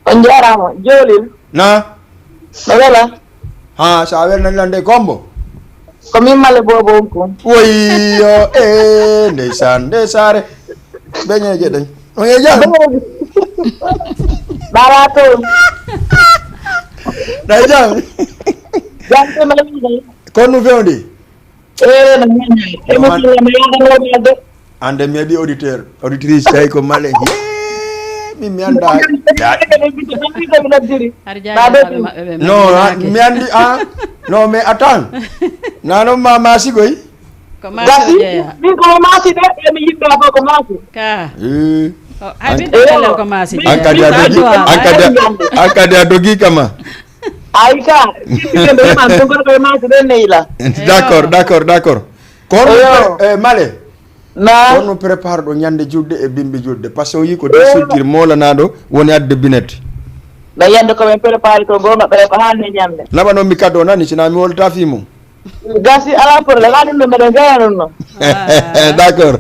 On jaaraama. Joolil. Na? No wela? Ha, so a welnani lan de Kombo? Ko min Male Bobo on ko. Woyyo, e, ndeysaan, ndeysaare. Beñeeje ɗen. On e jam? Ɗa toon? Ɗa e jam? Jam ko mbaɗɗon? Ko no fewndi? Eh, no moƴƴi. No man- Émission o no yaadanoo de. Ande mi heɓi auditeur, auditrice, tawi ko Male. Yee, min mi annda. Hari jaaji maɓɓe ɓe, non, mi anndi, ah, non, mais attends. Na noon ma, ma sigoy. Ko maasi o jeeya. Min ko maasi de, e mi yimɓe fof ko maasi. Ka. Eh. O, hay an- min ɗo ko maasi. Min an kadi a dogi, an kadi a, an kadi a dogi kama. Ay ka, yimɓe ɓe heɓan ɗum kono koye maasi de neyla. D'accord, d'accord, d'accord. Kono eh, Male. Na. Kono prépare ɗo ñande julde e bimbi julde. Parce que o yi ko de sujjir molanaɗo woni adde binette. Na yande ko men prépare ko goma ɓe ko hande ñande. Laɓa noon mi kaddo nani sina mi wolta fi mum. Gasi, alaa problème, haa ɗum ɗo mbeɗen gaya ɗum ɗo. D'accord.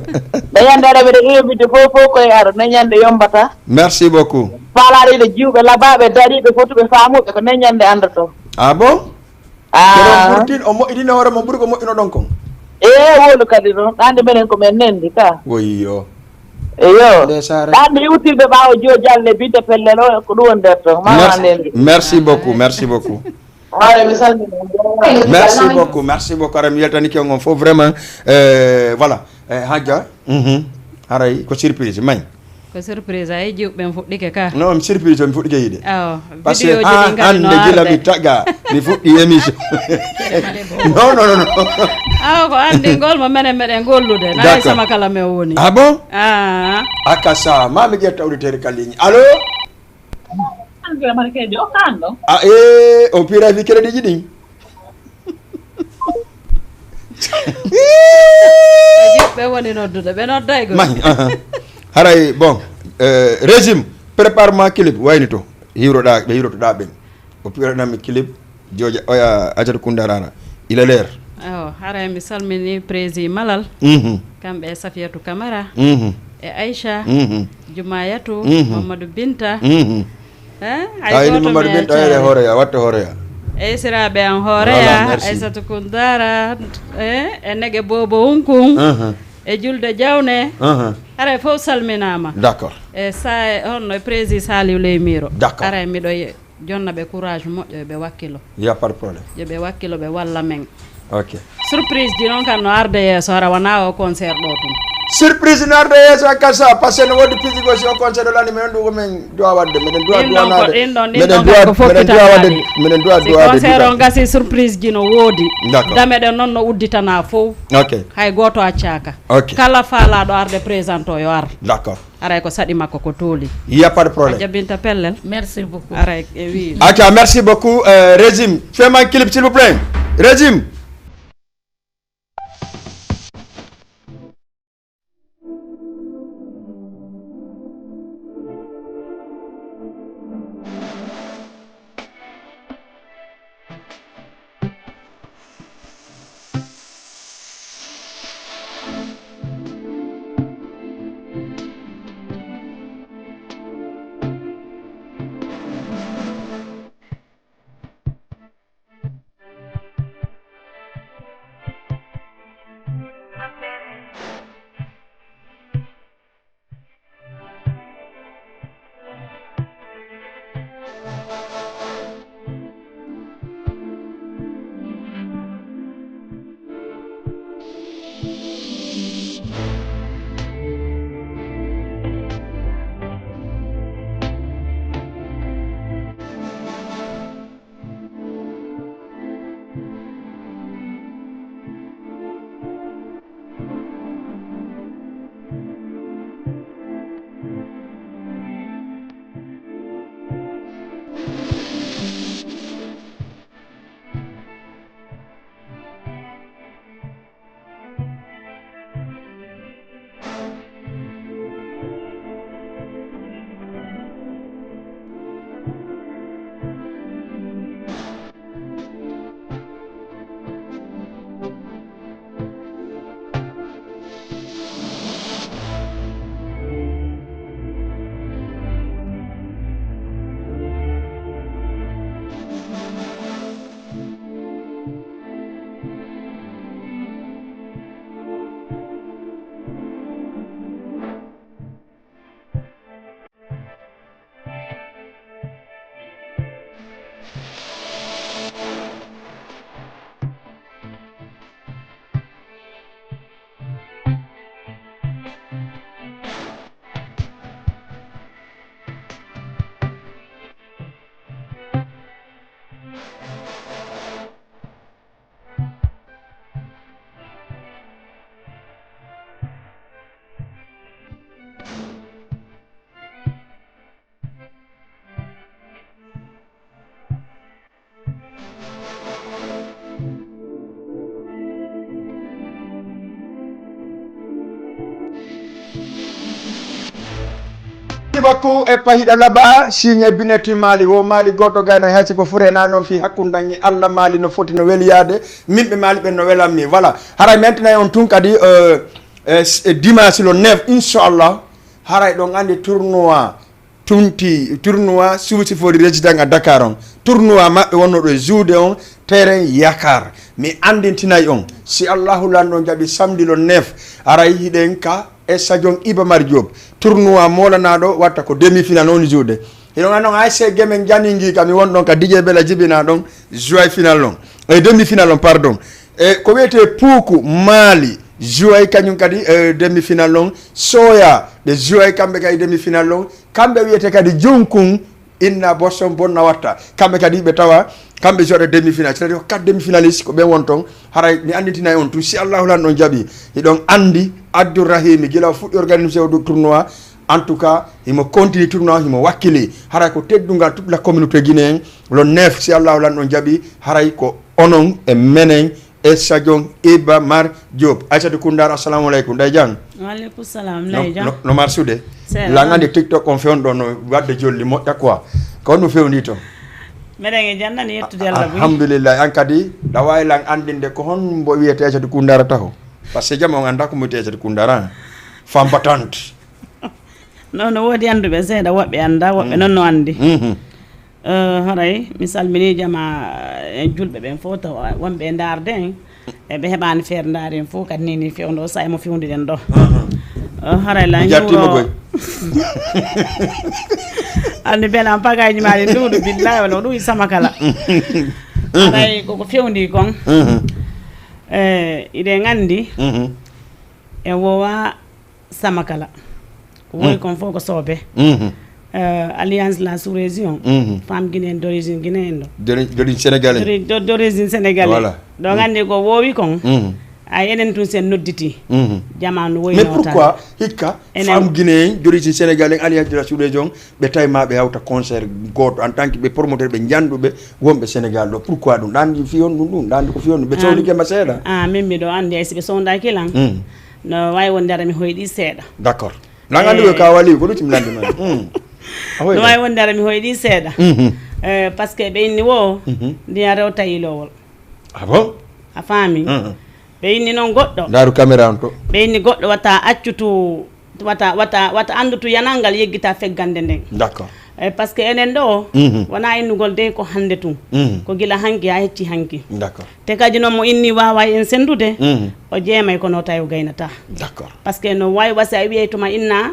Nde ñande aɗa mbeɗa invité fof, fof koye aro, nde ñande yombata. Merci beaucoup. Faalaade ɓe jiwɓe, labaaɓe, dariiɓe, fotuɓe, faamuɓe, ko nde ñande anndoto. Ah bon? Ah. Kono ɓurtin, o moƴƴinino hoore mo ɓuri ko moƴƴinoɗon kon. E wolu kadi noon, ɗande menen ko men nendi ka. Woyyo. Eyo. Nde saare. Ɗande iwtirɓe ɓaawo jo jalle bidde pellel o, ko ɗum woni nder to. Mama merci, nendi. Merci beaucoup, merci beaucoup. Haray mi salmini. Merci beaucoup, merci beaucoup. Aɗa mi weltani ke on fof vraiment. Euh, voilà. Eh, Hajja. Mhm. Haray ko surprise may. Ko surprise ay jiwɓe ɓen fuɗɗike ka. Non, surprise on fuɗɗike yiɗe. Awo. Parce que ha hande gila mi taga mi fuɗɗi émission. Non, non, non, non. Awo ko andi ngol mo menen meɗen gollude. Na sama kala me woni. Ah bon? Ah. Akasa, ma mi ƴetta auditeur ka ligne. Allô? An kila mara kejo o kan ɗo. A e o pira fi crédit ji ɗin. Ɓe woni noddude ɓe nodday go. Mahi, aha. Haray bon, euh, régime prépare ma clip wayni to hiroɗa ɓe hirotoɗa ɓen. O piranami clip joja oya ajata kundarara. Il est l'heure. Awo, haray mi salmini prési Malal. Mhm. Kamɓe e Safiyatu Camara. Mhm. E Aïcha. Mhm. Jumayatu. Mhm. Mamadou Binta. Mhm. Eh, ay ayni goto mamadou mi binta yere accaani. Hooreya watta hooreya. Esiraɓe an hooreya. Voilà, merci. Aissata Koundara. Eh, e nege bobo unkun. Mhm. E julde jawne. Mhm. Haray fof salminama. D'accord. E sa honno e prési Saliou Ley Miro. D'accord. Haray miɗo ye- jonna ɓe courage moƴƴo, ɓe wakkilo. Y a pas de problème. Yo ɓe wakkilo ɓe walla men. Ok. Surprise ji noon kan no arde yeeso hara wona o concert ɗo tun. Surprise no arde yeeso e kasa parce que no woodi piiji goo si o concert o lani minen ɗum ko min duwa wadde minen duwa duwanade minen duwa minen duwa wadde minen duwa duwade concert o gasi surprise ji no woodi. D'accord. Dameɗen noon no udditana fof. Ok. Hay gooto accaka. Ok. Kala faalaɗo arde présente o yo ar. D'accord. Aray ko saɗi makko ko tooli. Y a pas de problème. A jabinta pellel. Merci beaucoup. Aray e wi. Aca, merci beaucoup. Euh, régime, fais-moi un clip s'il vous plaît. Régime. Bakku e pahiɗa laba signe bineti mali wo mali goto gayno haysi ko furena non fi hakkundangi allah mali no foti no weliyade. Min ɓe mali ɓen no welanmi voilà. Haray mi antinay on tun kadi euh, euh, s- e dimanche le neuf inchallah. Haray ɗon andi tournoi tunti tournoi suusi fori résident à dakar on. Tournoi maɓɓe wonno ɗo e joude on terrain yakar. Mi andintinay on si allahu lanɗon jaɓi samedi le neuf. Aray hiɗen ka e sajon iba mar job. Tournoi molanaɗo watta ko demi final on joude. Hiɗon annon ay se gemen janingi ka mi won ɗon ka dj bela jibina ɗon. Joy final on e demi final on pardon. E ko wiyete puuku maali. Joy kañum kadi e demi final on. Soya ɓe joy kamɓe kadi demi final on. Kamɓe wiyete kadi junkun inna bosson bonna watta kamɓe kadi ɓe tawa. Kamɓe joɗa demi final c'est à dire ko quatre demi finaliste ko ɓen won ton. Haray mi anditinay on tun si allahu lan ɗon jaɓi. Hiɗon andi abdourahimi gila o fuɗɗi organisé o ɗo tournoi. En tout cas himo continue tournoi himo wakkili haray ko teddungal toute la communauté guinéen. Le neuf si allahu lan ɗon jaɓi haray ko onon e menen. E sajon iba mar job aysatu kundar assalamu aleykum ɗay jang. Waaleykum salam. No, Lay jam. No, no marsude. Seeɗa. Lan andi tiktok on fewndo no wadde jolli moƴƴa quoi. Ko honɗum fewndi to? Meɗen e jannani yettude allah buy. Alhamdulillah an kadi ɗa wawi lan andinde ko honmbo wiyete aysatu kundara taho. Par ce que jama on anda ko mo wiyete aysatu kundara. Femme battante. Non no woodi annduɓe seeɗa woɓɓe annda woɓɓe noon no anndi. Eh, haray mi salminii jama e julɓe ɓen fof taw wonɓe e ndaarde en. E ɓe heɓaani feere ndaari en fof kadi ni ni fewndo sa emo fewndi ɗen ɗo. Eh, haray la ñuuro. Anndi bela an pagayji ma ɗi nduuɗu billahi wala o ɗuwi sama kala. Haray koko fewndi kon. Eh, iɗen anndi e wowa sama kala ko wowi kon fof ko soobe. Eh, alliance la sous région, femme guinéenne d'origine guinéenne ɗo. D'origine sénégalaise. D'origine sénégalaise. Voilà. Ɗo gandi ko wowi kon. Ay enen tun sen nodditi. Jamanu woyi. Mais pourquoi hikka femme guinéen d'origine sénégalaise alliance de la sous région ɓe tawi ma ɓe hawta concert goto en tant que ɓe promoteur ɓe janduɓe wonɓe sénégal ɗo pourquoi ɗum ɗandi fi on ɗum ɗum ɗandi ko fi on ɓe sohlike ma seeɗa? Ah min miɗo andi ay si ɓe sondaki lan. No wawi wonde ara mi hoyɗi seeɗa. D'accord. Nan andi ko ka wali ko ɗum timlande ma. No wawi wonde ara mi hoyɗi seeɗa. Eh, par ce que ɓe inni wo ndiyan rewta ilowol. Ah bon? A faami. Ɓe inni noon goɗɗo. Ndaru caméra on to. Ɓe inni goɗɗo wata accutu wata wata wata anndutu yanal ngal yeggita feggande nden. D'accord. Eh, par ce que enen ɗo wona innugol dey ko hannde tun. Ko gila hanki ha hecci hanki. D'accord. Te kadi noon mo inni wawa en sendude o jeemay kono tawi o gaynata. D'accord. Par ce que no wawi wasi a wiyay tuma inna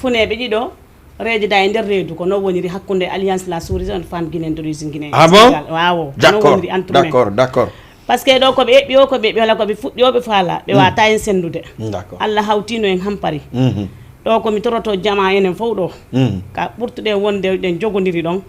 funeɓe ɗiɗo reedida e nder reedu ko noon woniri hakkunde alliance la souris on femme guinéen d'origine guinéen. Ah bon? Wawo d'accord. D'accord. D'accord. Par ce que ɗo koɓe eɓɓi o koɓe eɓɓi wala koɓe fuɗɗi o ɓe faala ɓe wata en sendude. D'accord. Allah hawtino en hampari. Ɗo komi toroto jama enen fof ɗo ka ɓurtuɗen wonde ɗen jogodiri ɗon.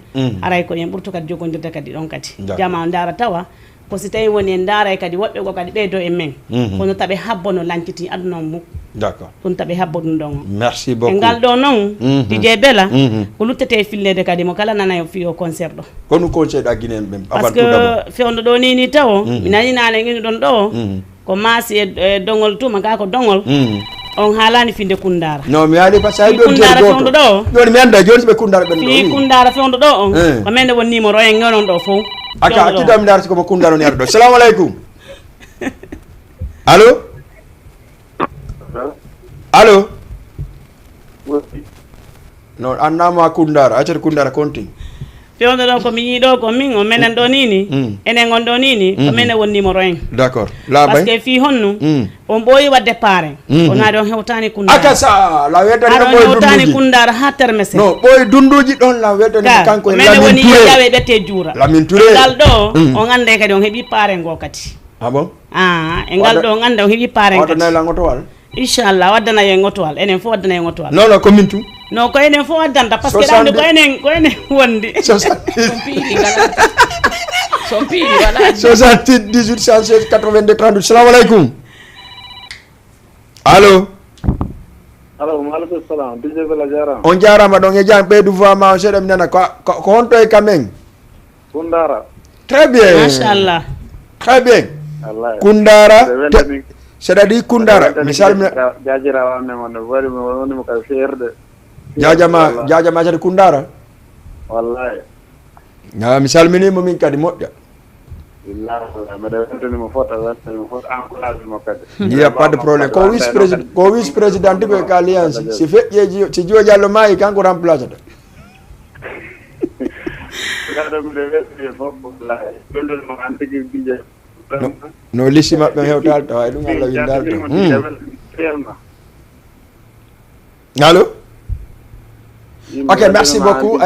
Aray ko en ɓurtu kadi jogodirde kadi ɗon kadi jama o ndaara tawa ko si tawi woni en ndaaray kadi woɓɓe go kadi ɓeydo e men. Kono taɓe habbo no lanciti aduna on muk. D'accord. Ɗum taɓe habbo ɗum ɗon. Merci beaucoup. E ngal ɗo noon dj bela ko luttete e fillede kadi mo kala nana e fiyo concert ɗo. Ko ɗum conseil ɗa guinéen ɓen? Parce que fewndo ɗo ni ni tawo mi nani nane ino ɗon ɗo ko maasi e dogol tuma ga ko dogol. On haalani finde kundara. Non mi haali par ce que hay ɗon kundara fewndo ɗo joni mi anda joni ɓe kundara ɓen ɗo kundara fewndo ɗo on ko mende won numéro en ngenon ɗo fof. Aka a tida mi ndara sikomo kundara on yara ɗo salamu aleykum. Allo? Allo? Non annama kundara accata kundara kontin. Fewndo ɗo ko mi yii ɗo ko min o menen ɗo nini enen on ɗo nini ko menen won numéro en. D'accord. Labay. Parce que fii honnu on ɓooyi wadde paaren. Kono aɗon hewtani kundara akasa la wetani aɗon hewtani kundara ha termese. Non ɓooyi dunduji ɗon la wetani kanko menen woni yawe ɓette juura lamin ture. Ngal ɗo on ande kadi on heɓi paaren go kadi. Ah bon? Ah e ngal ɗo on anda on heɓi paaren kadi. Waɗanay lan otowal. Inchallah waddana en otowal enen fof waddana en otowal. Non non ko min tun. Non ko enen fof waddanta par ce que ɗande ko enen ko enen wondi. Soixante-dix. Son piili wala son piili wala. Soixante-dix dix-huit cent seize quatre-vingt-deux trente-huit salamu aleykum. Allo? Allo maaleykum salam dj bela jarama. On jarama ɗon e jam ɓeydu voix ma on seeɗa mi nana ko ko honto e kamen? Kundara. Très bien. Machallah. Très bien. Kundara. C'est-à-dire kundara mi salmina. Jajirawa men on wari mo woni mo ka feerde. Jaajama, jaajama Aysata Kundara. Wallahi. Ah, mi salminiima min kadi moƴƴa. Billahi wallahi, mbeɗa weltanimo fof, a weltanimo fof, encourage mo kadi. Il y a pas de problème. Ko vice président, ko vice président ko e alliance. Si feƴƴeeji, si Joe Diallo maayi, kanko remplacata. Gaɗo mbiɗa weltanimo fof, wallahi. Weltanimo an tigi, Didier. No, no liste maɓɓe hewtaali tawa e ɗum Allah windaali to. Hmm. Allo? Ok, merci beaucoup.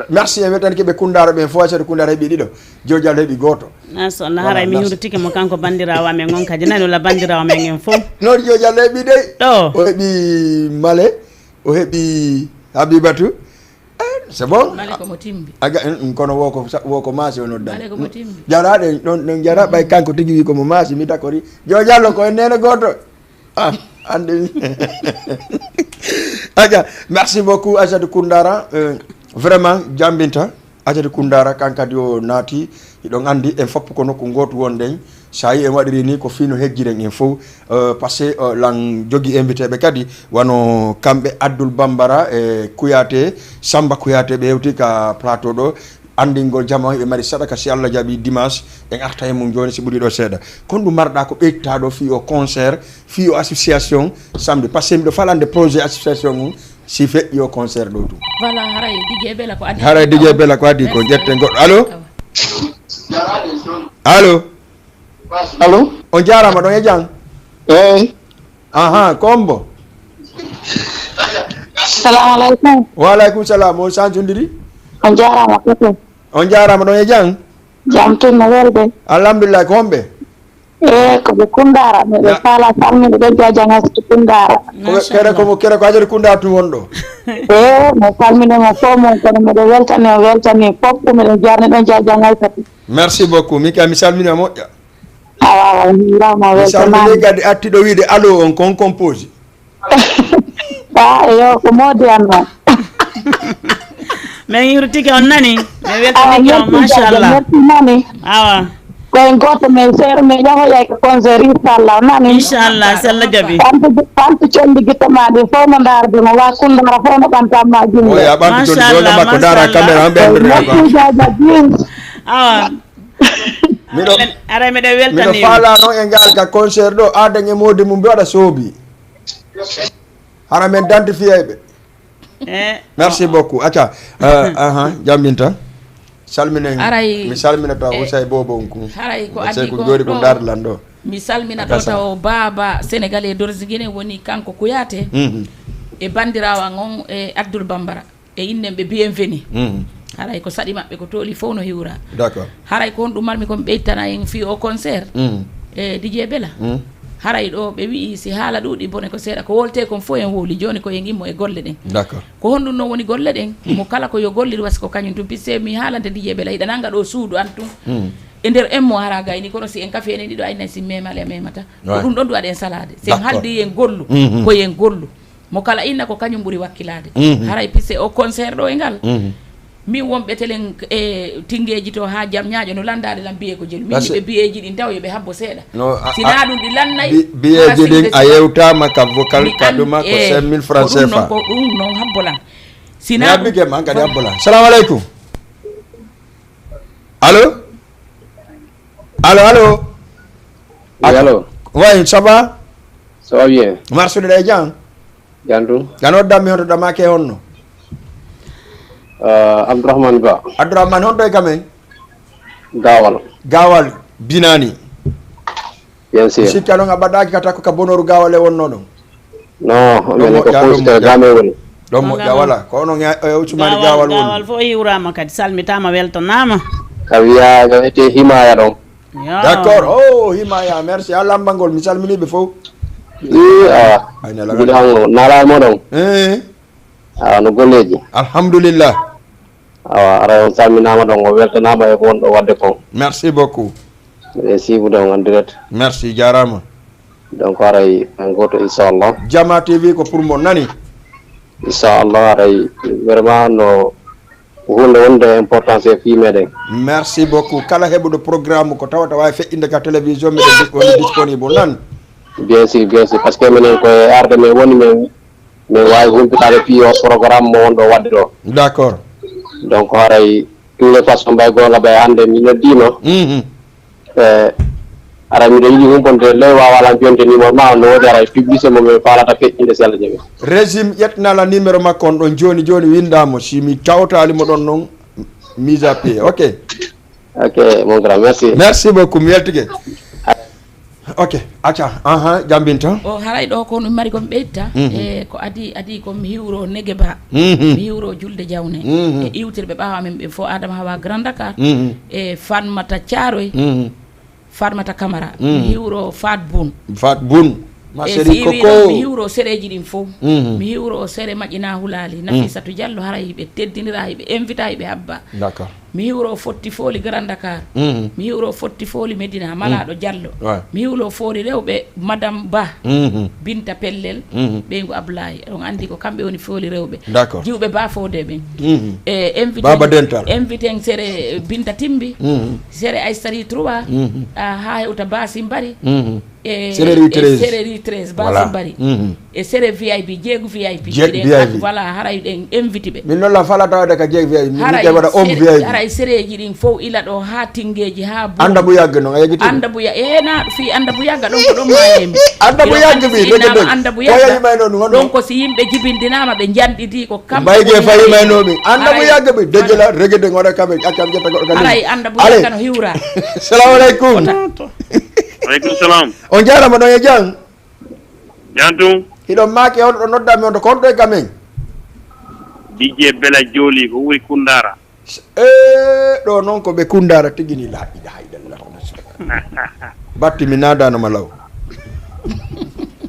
Merci e weltanike ɓe Kundara ɓen fof, Aysata Kundara heɓi ɗiɗo. Joe Diallo heɓi gooto. Machallah, haray mi hurtike mo kanko banndiraawo amen on kadi. Nani wala banndiraawo amen en fof? Non, Joe Diallo heɓi dey. Ɗo. O heɓi Male, o heɓi Habibatu. Eh, c'est bon. Male ko mo timbi. Aga, mm, kono wo ko sa-, wo ko maasi o noddani. Male ko mo timbi. Jaraɗe, ɗon, ɗon jara ɓay kanko tigi wi ko mo maasi, mi dakori. Joe Diallo ko en nene gooto. Ah, ande. Aja, merci beaucoup, Aysata Kundara. Euh, vraiment, jambinta. Aysata Kundara, kan kadi o naati. Hiɗon andi, en fof ko nokku gootu wonɗen. Sa yi en waɗiri ni, ko fino hejjiren en fof. Euh, parce que, euh, lan jogi invité ɓe kadi, wano kamɓe Abdoul Bambara e Kouyaté, Samba Kouyaté, ɓe hewti ka plateau ɗo. Andingol jama, ɓe mari sadaka, si Allah jaɓi dimanche, en arta e mum jooni, si ɓuri ɗo seeɗa. Kon ɗum marɗa ko ɓeytaɗo fii o concert, fii o association, samedi. Parce que miɗo falande projet association mum, si feƴƴi o concert ɗo tum. Voilà, haray Didier Bella ko addi. Haray Didier Bella ko addi ko. Merci. Jetten goɗɗo. Allo? Awa. Allo? Allo? On jaaraama ɗon e jam? Eey. Aha, ko hombo? Salamu aleykum. Wa aleykum salam. On sanjundiri? On jaaraama koko. On jaaraama ɗon e jam? Jam tun no welde. Alhamdulillah, ko homɓe? Eey, ko ɓe Kundara. Miɗo faala salminde ɓe Jaaja Ŋas to Kundara. Ko ɓe kere ko mo kere ko Aysata Kundara tun wonɗo. Eey, mi salminde mo fof mum, kono miɗo weltani, o weltani fof, miɗo jarni ɗon Jaaja Ŋas kadi. Merci beaucoup. Min kay mi salmini a moƴƴa. Awa, awa, on njuuraama, mi weltanaama. Salmini kadi artiɗo wiide allo on kon compose. Ah, yo, ko moodi an noon. Min yurtike on nani. Min weltanike on, machallah. Merci nani. Awa. Ko en gooto men seeɗa men yahoyay ko concert, inchallah, nani. Inchallah, si Allah jaɓi. Fantu, fantu condi gitto ma ɗi fof no ndaarde mo, wa Kundara fof no ɓanta ma junngo. O ya ɓantu condi, machallah, makko ndaara caméra, on ɓe anndiri. Merci, Jaaja Jeans. Awa. Miɗo, aray, miɗo weltani. Miɗo faalano e ngal ka concert ɗo, aden e moodi mum ɓe waɗa soobi. Hara men identifier ɓe. Eh. Merci beaucoup. Acca, euh, aha, jambinta. Salminen. Aray, mi salminata, eh, Ousay Bobo on kun. Haray ko addi ko jooɗi ko ɗo. Ndaar lan ɗo. Mi salmina ɗo taw baaba Sénégalais d'origine woni kanko Kouyaté. Mhm. E banndiraawo an on e Abdoul Bambara. E innen ɓe bienvenue. Mhm. Haray ko saɗi maɓɓe ko tooli fof no hiwra. D'accord. Haray ko honɗum marmi ko mi ɓeytana en fii o concert. Mhm. E Didier Bella. Mhm. Haray ɗo ɓe wi'i si haala ɗuuɗi bone ko seeɗa, ko woltee kon fof en wowli. Jooni ko en immo e golle ɗen. D'accord. Ko honɗum noon woni golle ɗen? Mo kala ko yo gollir wasi ko kañum tun. Puisque mi haalante Didier Bella, hiɗa nannga ɗo suudu an tun. Mhm. E nder en mo hara gayni, kono si en kafi enen ɗiɗo aynay si memale a memata. Ko ɗum ɗon ɗum aɗen salaade. Si en haldi en gollu, mhm, ko en gollu. Mo kala inna ko kañum ɓuri wakkilaade. Mhm. Haray pise o concert ɗo e ngal. Mhm. Min wonɓe telen e Tinngeeji to haa jam ñaaƴo no lanndaade lan biyee ko jelu. Min ɓe biyeeji ɗin taw yo ɓe habbo seeɗa. No, a, sinaa ɗum ɗi lannay. Bi-, biyeeji ɗin a yewtaama ka vocal ka ɗuma ko cinq mille francs C F A. Ko ɗum noon, ko ɗum noon habbo lan. Sinaa ɗum. Mi habbike ma kadi habbo lan. Salamu aleykum. Allo? Allo, allo? Oui, allo. Oui, ça va? Ça va bien. Marsude ɗe jam? Jam tun. Gano dammi hoto damake honno? Euh, Abdourahmane Ba. Abdourahmane, honto e kamen? Gawal. Gawal, Binani. Bien sûr. Sikka noon a baɗaaki ka takko ka bonoru Gawal e wonno ɗon? Non, minen ko Kousita Game woni. Ɗon moƴƴa wala. Ko onon e, e Ousmane Gawal woni. Gawal fof hiwrama kadi, salmitama, weltanama. A wiya no wiyete Himaya ɗon. Yo. D'accord. Oh, Himaya, merci. A lambangol, mi salmini ɓe fof. Ii, awa. Ay, nala. Giɗo an o, nala e moɗon. Eh. Awa, no golleji? Alhamdulillah. Awa, ara on salminama ɗon, o weltanama e ko wonɗo wadde kon. Merci beaucoup. Miɗen siibude on en direct. Merci, jarama. Donc, haray en gooto, inchallah. Jama T V ko pour mon, nani? Inchallah, haray vraiment no ko hunde wonde importance e fii meɗen. Merci beaucoup. Kala heɓuɗo programme ko tawata wawi feƴƴinde ka télévision, meɗen dis-, woni disponible, nan? Bien sûr, bien sûr. Parce que minen ko e arde men woni, men min waawi humpitaade fii o programme mo wonɗo waɗde ɗo. D'accord. Donc haray, tous les façons, mbay goonga mbay hannde mi noddiima. Mhm. E haray miɗo yiɗi humpande ley waawaa lan jonde numéro ma, no woodi haray publicité mo min faalata feƴƴinde si Allah jaɓi. Régime ƴettanaa lan numéro makko on ɗon jooni jooni, winndaa mo, si mi tawtaali mo ɗon non, mise à pied. Ok. Ok, mon grand, merci. Merci beaucoup, mi weltike. Ok, acca, aha, jambinta. O haray ɗo ko ɗum mari ko mi ɓeyta. Mhm. E ko adi, adi ko mi hiwro Nege Ba. Mhm. Mi hiwro Julde Jawne. Mhm. E iwtirɓe ɓaawo amen ɓe fof, Adama Hawa Grand Dakar. Mhm. E Fatmata Thiaroye. Mhm. Fatmata Camara. Mhm. Mi hiwro Fat Bun. Fat Bun. Ma E série si iwi Coco. Ɗon, mi hiwro sereji ɗin fof. Mhm. Mi hiwro sere Maƴina Hulali. Mhm. Nafisatu Diallo, haray hiɓe teddinira, hiɓe invita, hiɓe habba. D'accord. Mi hiwro Fotti Fooli Grand Dakar. Mhm. Mi hiwro Fotti Fooli Medina, Malaaɗo Diallo. Ouais. Mi hiwro Fooli Rewɓe, Madame Ba, Mhm. Binta Pellel, Mhm. ɓeyngu Ablaye. On anndi ko kamɓe woni Fooli Rewɓe. D'accord. Jiwɓe Ba Fodé ɓen. Mhm. E invité, Baba Dental. Invité en sere Binta Timbi, Mhm. sere Aissata Trois, Mhm. a, haa hewta Basim Bari. Mhm. E, Sereri e treize. Sereri treize, Voilà. Basim Bari. Mhm. E sere V I P, jeegu V I P. Jeeg Hiɗen V I P. Ad-, voilà, haray ɗen invité ɓe. Min noon la fala tawde ka jeeg V I P. Min Haray yiɗe waɗa homme sere-, V I P. Haray sereji ɗin fof ila ɗo haa Tingeji, haa Bun. Anda bu yàgg noon, a yeggiti? Anda bu ya-, e na, fii Anda bu yàgg ɗon ko ɗon maayemi. Anda bu Hiɗon yàgg anndi bi, si dege innama deg. Anda bu Ko yàgg. Yayima e noon, wonno. Ɗon ko si yimɓe jibindinama ɓe njanɗidi ko kamɓe Mbayge woni fayi haray. May noon mi. Anda bu Haray. Yàgg bi, dege la, rege de, ngoɗa kamɓe, accam jetta goɗɗo kadi. Haray Anda bu Allez. Yàgg no hiwra. Salamu alaikum. Alaikum salam. On jaarama ɗon e jam? Jam tun. Hiɗon maaki on ɗo nodda mi on to kon ɗo e gamen? D J Bela Joli ko wuri Kundara. E ɗo noon ko ɓe Kundara tigi ni, la ilaha illallah. Batti mi naadano ma law.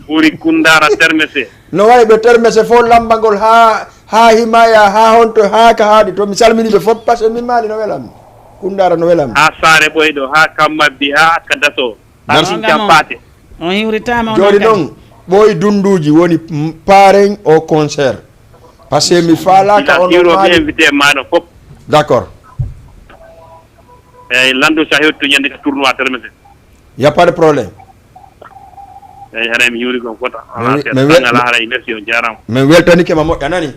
Wuri Kundara termese. No wayi ɓe termese fof lambagol ha, ha Himaya, ha honto, ha ka haadi to. Mi salmini ɓe fof parce que min maali no welam. Kundara no welam. Ha Saare Ɓoyɗo, ha Kammabbi, ha Aska Daso. Merci. Aɗa On hiwritaama on kadi. Jooni noon, ɓooy dunduuji woni, mm, paaren o concert. Parce que mi faalaaka on hiwrooɓe maali. Invité maaɗa fof. D'accord. Eyyi, Landu Sahel to ñande ka tournoi termete. Y a pas de problème. Eyyi, haray mi hiwri kon fota. Ala seeɗa. Tan ala haray, merci, on jaaraama. Min weltanike ma moƴƴa nani.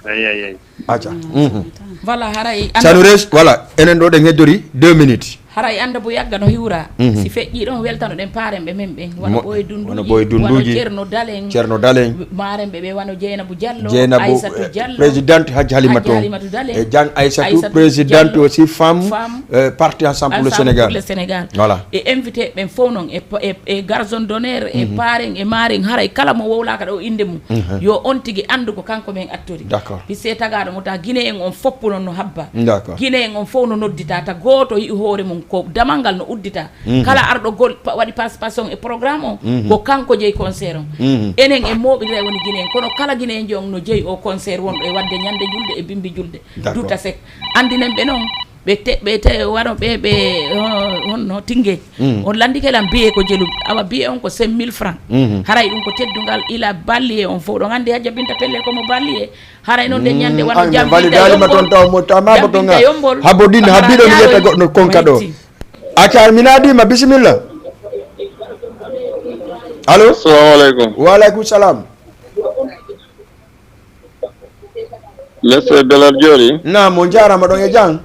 Eyyi, eyyi, eyyi. Acca. Mhm. Voilà, haray Sanu Res, voilà, enen ɗo ɗen heddori deux minutes. Haray Anda bu Yàgg no hiwra. Mhm. Si feƴƴi ɗon, weltano ɗen paaren ɓe men ɓen. Wano Ɓooy Dunduuji, wano Ɓooy Dunduuji, wano Ceerno Dalen. Ceerno Dalen. Maaren ɓe ɓe wano Jeynabou Diallo, Jeynabou, Aissatou, eh, Diallo, Présidente Hadj Halima Hadj Toon. Halima Toon Dalen. E jang Aissatou, Aissatou Présidente Diallo, aussi femme, femme, euh, parti Ensemble pour le Sénégal. Voilà. E invité ɓen fof noon, e, e, e garçon d'honneur, e paaren, e maaren, haray kala mo wowlaaka ɗo innde mum, yo on tigi anndu ko kanko men attori. D'accord. Puisque tagaaɗo mo ta Guinéen on foppu noon no habba. D'accord. Guinéen on fof no noddita, ta gooto yi'u hoore mum ko damal ngal no uddita. Mhm. Kala arɗo gol-, pa-, waɗi participation e programme o, ko kanko jeyi concert on. Mhm. Enen en mooɓindiray woni Guinéen, kono kala Guinéenjo on no jeyi o concert wonɗo e waɗde ñande julde e bimbi julde. D'accord. Duta sek. Anndinen ɓe noon, ɓe te-, ɓe te-, wano ɓe, ɓe, ho-, honno Tingeej. Mhm. On lanndike lan biye ko jelu, awa biye on ko cinq mille francs. Mhm. Haray ɗum ko teddungal ila balliye on fof. Ɗon anndi Hajja Binta Pelle ko mo balliye. Haray noon nde ñande wano an, mi validaali ma toon taw mo tama ko toon. Habbo ɗin, habbi ɗo mi yetta goɗɗo kon ka ɗo. Acca, mi naadii ma, bisimilla. Allo? Assalamu aleykum. Wa aleykum salam. Monsieur Belal Jooɗi. Naam, on jaaraama ɗon e jam.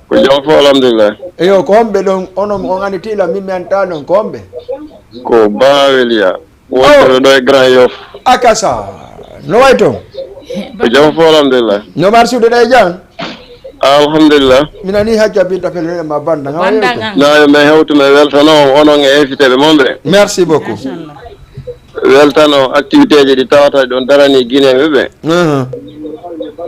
Ko jam fof, alhamdulillah. Eyo, ko homɓe ɗon, onon on anndi tila, min mi anndaa non, ko homɓe? Ko Baweliya. Wonɓe ɗo e Grand Yoff. Akasa. No wayi toon? Ko jam fof, alhamdulillah. No mbar suuɗe ɗe e jam? Alhamdulillah. Mi nani Hajja Binta Pelle ma banda. Banda ngal. Nayo men hewtu men weltano onon e invité ɓe mon ɓe. Merci beaucoup. Weltano activité ji ɗi tawata ɗon darani Guinéen ɓe ɓe. Mhm.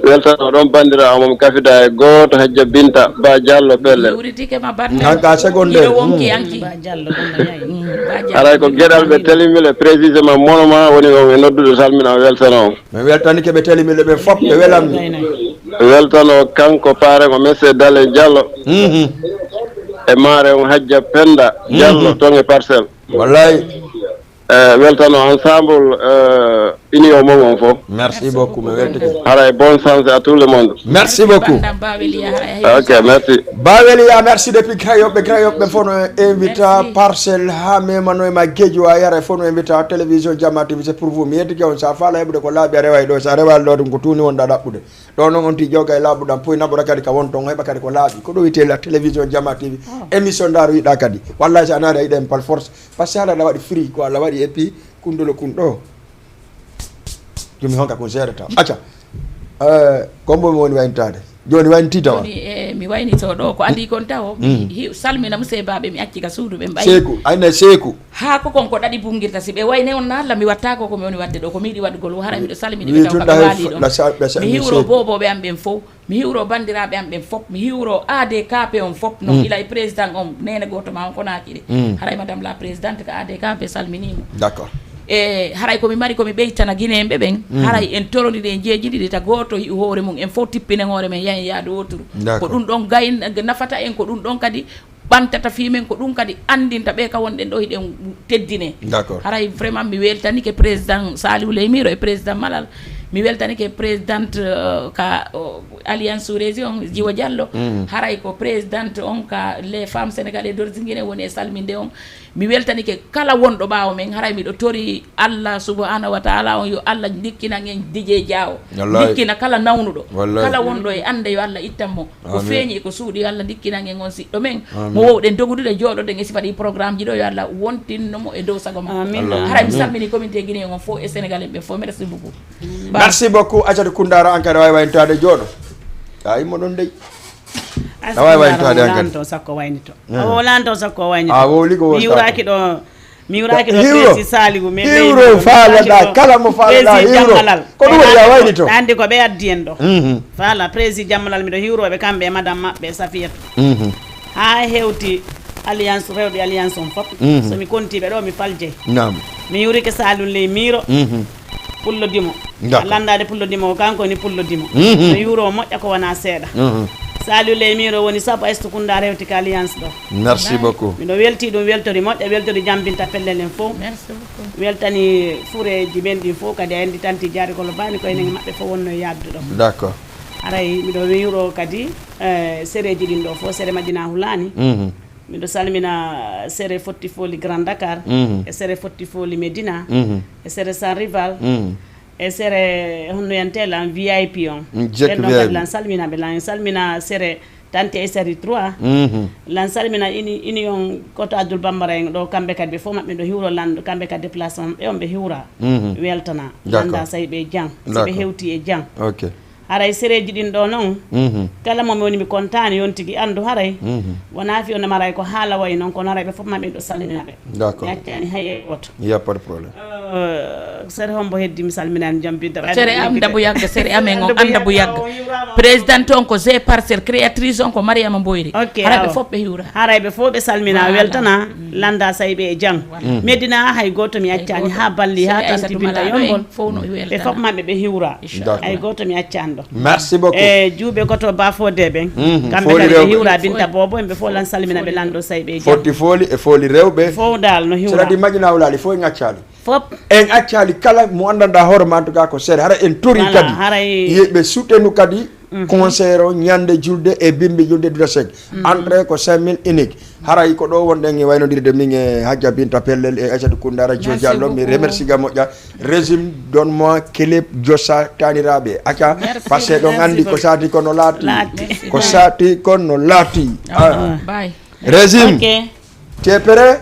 Weltano ɗon bandira amon kafida e gooto Hajja Binta Ba Diallo Pelle. Juuritike ma batte. Hanka secondaire. Hiɗo wonki yanki. Ba Diallo ɗon no yayi. Mm, Ba Diallo. Haray ko geɗal ɓe telimile précisément mono ma woni on e noddude salmina weltano on. Mi weltanike ɓe telimile ɓe fop ɓe welammi. Weltano kanko paare ko Monsieur Dale Diallo. Mhm. E maare on Hajja Penda Diallo ton e Parcelles. Wallahi. Eh, weltano ensemble, eh, Fini o mon on fof. Merci beaucoup, mi weltike. Haray bonne chance à tout le monde. Merci beaucoup. Baweliya, haray. Ok, merci. Baweliya, merci depuis Krayoɓe. Krayoɓe fof no invita. Merci. Parcelle ha memano e ma Guédiowaye, haray fof no invita. Télévision Jama T V, c'est pour vous. Mi yettike on, sa faala heɓude ko laaɓi, a rewa e ɗo. Sa rewaali ɗo, ɗum ko tuuni wonɗa ɗaɓɓude. Ɗo noon on ti ƴoga e laaɓu ɗam, poy naɓora kadi ka won toon, heɓa kadi ko laaɓi. Ko ɗo wiyetee la télévision Jama T V. Émission ndaaroyiɗa kadi. Wallahi, so a naari a yiɗa en par force. Parce que haala aɗa waɗi free, ko Allah waɗi, et puis kundolo kun ɗo. Jomi honka kun seeɗa taw. Acca. Eh, kombo mi woni wayntaade. Jooni waynti tawa. Jooni, eh, mi waynito ɗo. Ko adii kon tawo, mi hi-, salmina museebaaɓe, mi acci ka suudu ɓe mbayi. Seeku, ayna seeku. Haa ko kon ko ɗaɗi bungirta. Si ɓe wayne on na Allah, mi watta ko ko mi woni wadde ɗo. Ko mi yiɗi waɗugol, haray miɗo salmini ɓe taw ka ɓe waali ɗo. Mi hiwro boobooɓe am ɓen fow. Mi hiwro banndiraaɓe am ɓen fof. Mi hiwro A D K P on fof. Non, ila e président on, neene gooto ma on Konaakiri. Haray madame la présidente ka A D K P salminiima. D'accord. E haray ko mi mari ko mi ɓeytana Gineeɓe ɓen. Haray en torondiri, en jeejidiri ta gooto hi'u hoore mum, en fof tippinen hoore men, yahen yaadu wooturu. D'accord. Ko ɗum ɗon gayn-, nafata en, ko ɗum ɗon kadi ɓantata fii men, ko ɗum kadi anndinta ɓe ka wonɗen ɗo hiɗen teddine. D'accord. Haray vraiment mi weltanike président Saliou Ley Miro e président Malal. Mi weltanike présidente, euh, ka, o, Alliance sous région, Jiwo Diallo. Haray ko présidente on ka les femmes sénégalaises d'origine Guinée woni e salminde on. Mi weltanike kala wonɗo ɓaawo men. Haray miɗo tori Allah subhanahu wa ta'ala on, yo Allah ndikkinan en Dj Diaw. Wallahi. Ndikkina kala nawnuɗo. Wallahi. Kala wonɗo e annde, yo Allah ittan mo. Ko feeñi e ko suuɗi, yo Allah ndikkinan en on siɗɗo men. Mo wowɗen dogudude, jooɗoɗen e sifa ɗi programme ji ɗo, yo Allah wontinno mo e dow sago makko. Amin. Haray mi salmini communauté guinéen on fof e Sénégal en ɓe fof. Merci beaucoup. Merci beaucoup, Aïssatou Koundara, an kadi wawi wayntaade jooɗo. Ay, mo ɗon dey. A wawi wayntaade an kadi. Lanto sakko waynito. O lanto sakko waynito. A wowli ko wonta. Mi wuraaki ɗo. Mi wuraaki ɗo hiwro. Prési Saliou, mais hiwro faalaɗa, kala mo faalaɗa hiwro. Jammalal. Ko ɗum woni a wayni to. Andi ko ɓe addi en ɗo. Faala, prési Jammalal, miɗo hiwroɓe kamɓe e madame maɓɓe Safiyatu. Haa hewti alliance, rewɓe alliance on fof. So mi kontiɓe ɗo, mi faljey. Naam. Mi hiwrike Saliou Ley Miro. Pullo Dimo. D'accord. Landaade Pullo Dimo, ko kanko woni Pullo Dimo. No hiwro moƴƴa ko wona seeɗa. Saliou Ley Miro woni sabu Aïssatou Kounda rewti ka alliance ɗo. Merci beaucoup. Miɗo welti ɗum, weltori moƴƴa, weltori jambinta pellel en fof. Merci beaucoup. Weltani fureeji men ɗin fof kadi, a andi tanti Jaari Kolo Bani, ko enen e maɓɓe fof wonno e yadude ɗo. D'accord. Haray miɗo wiyro kadi, eh, sereeji ɗin ɗo fof, sere Madina Hulani. Miɗo salmina sere Fotti Foli Grand Dakar, e sere Fotti Foli Medina, e sere San Rival, e sere honno yante lan V I P on. Ɓen ɗon kadi lan salmina ɓe, lan salmina sere Tante Aïssatou trois. Lan salmina ini, ini on Koto Abdoul Bambara en ɗo, kamɓe kadi ɓe fof maɓɓe ɗo hiwro lan, kamɓe kadi déplacement maɓɓe on ɓe hiwra. Weltana. D'accord. Landa sayi ɓe jang. Si ɓe hewti e jang. Ok. Haray sereeji ɗin ɗo non, kala mo mi woni mi kontaani, yon tigi anndu haray. Wonaa fii on maray ko haala wayi non, kono haray ɓe fof maɓɓe ɗo salmina ɓe. D'accord. Mi accaani hay e gooto. Il y a pas de problème. Euh, sere hombo heddi mi salminaani jambinta. Sere am Ndabu Yagga, sere amen on Ndabu Yagga. Président on ko G Parcelle, créatrice on ko Mariama Mboyri. Ok, haray ɓe fof ɓe hiwra. Haray ɓe fof ɓe salmina, weltana, landa sayi ɓe e jang. Medina hay gooto mi accaani, haa Balli, haa Tanti Binta Yombol. Ɓe fof maɓɓe ɓe hiwra. D'accord. Hay gooto mi accaani ɗo. Merci beaucoup. E juuɓe Koto Bafode ɓen. Kamɓe kadi ɓe hiwra Binta Bobo, ɓe fof lan salmina ɓe lando sayi ɓe jam. Fotti Foli e Foli rewɓe. Fof dal no hiwra. Sera di Madina Hulani, fof en accaali. Fof. En accaali kala mo anndanɗa hoore ma, en tout cas ko sere. Hara en tori kadi. Haray. Yeɓe sutenu kadi. Concert o ñande julde e bimbi julde Duda Seck. Entrée ko cinq mille unique. Haray ko ɗo wonɗen e waynodirde min e Hajja Binta Pellel e Aïssatou Koundara Thio Diallo. Mi remercie ga moƴƴa. Régime, donne-moi, Keleb, Jossa, taniraɓe. Acca, parce que ɗon andi ko sati kono laati. Ko sati kono laati. Ah. Bye. Régime. Ok. Tu es prêt?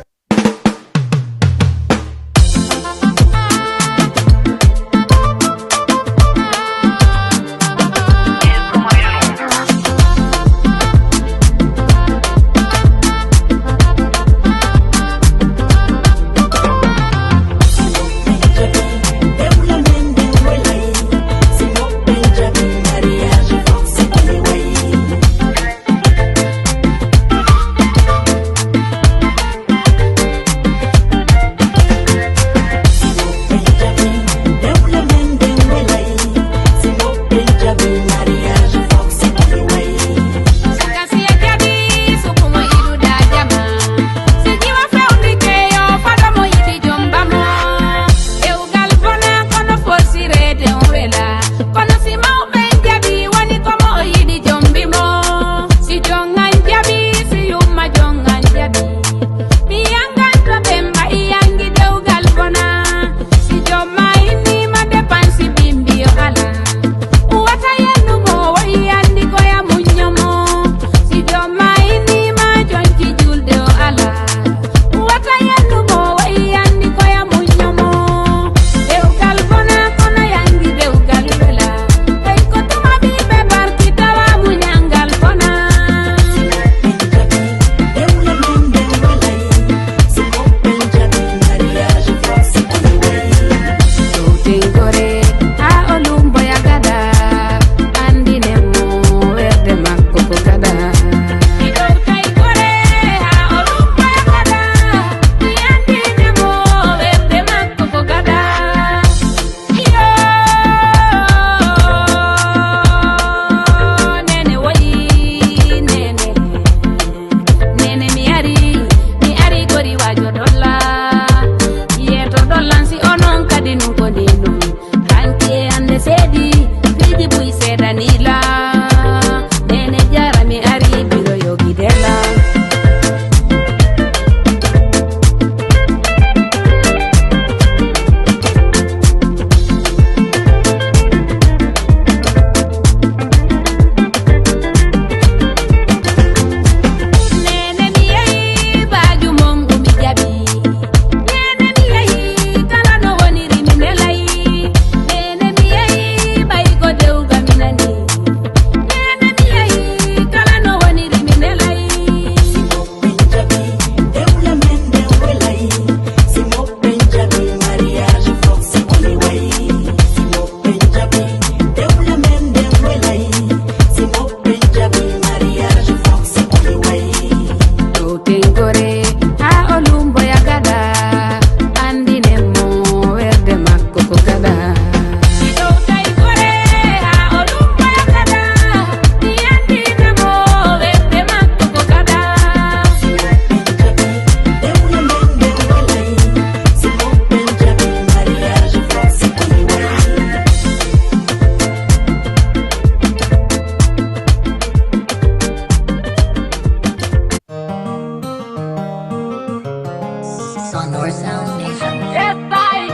Yes, I,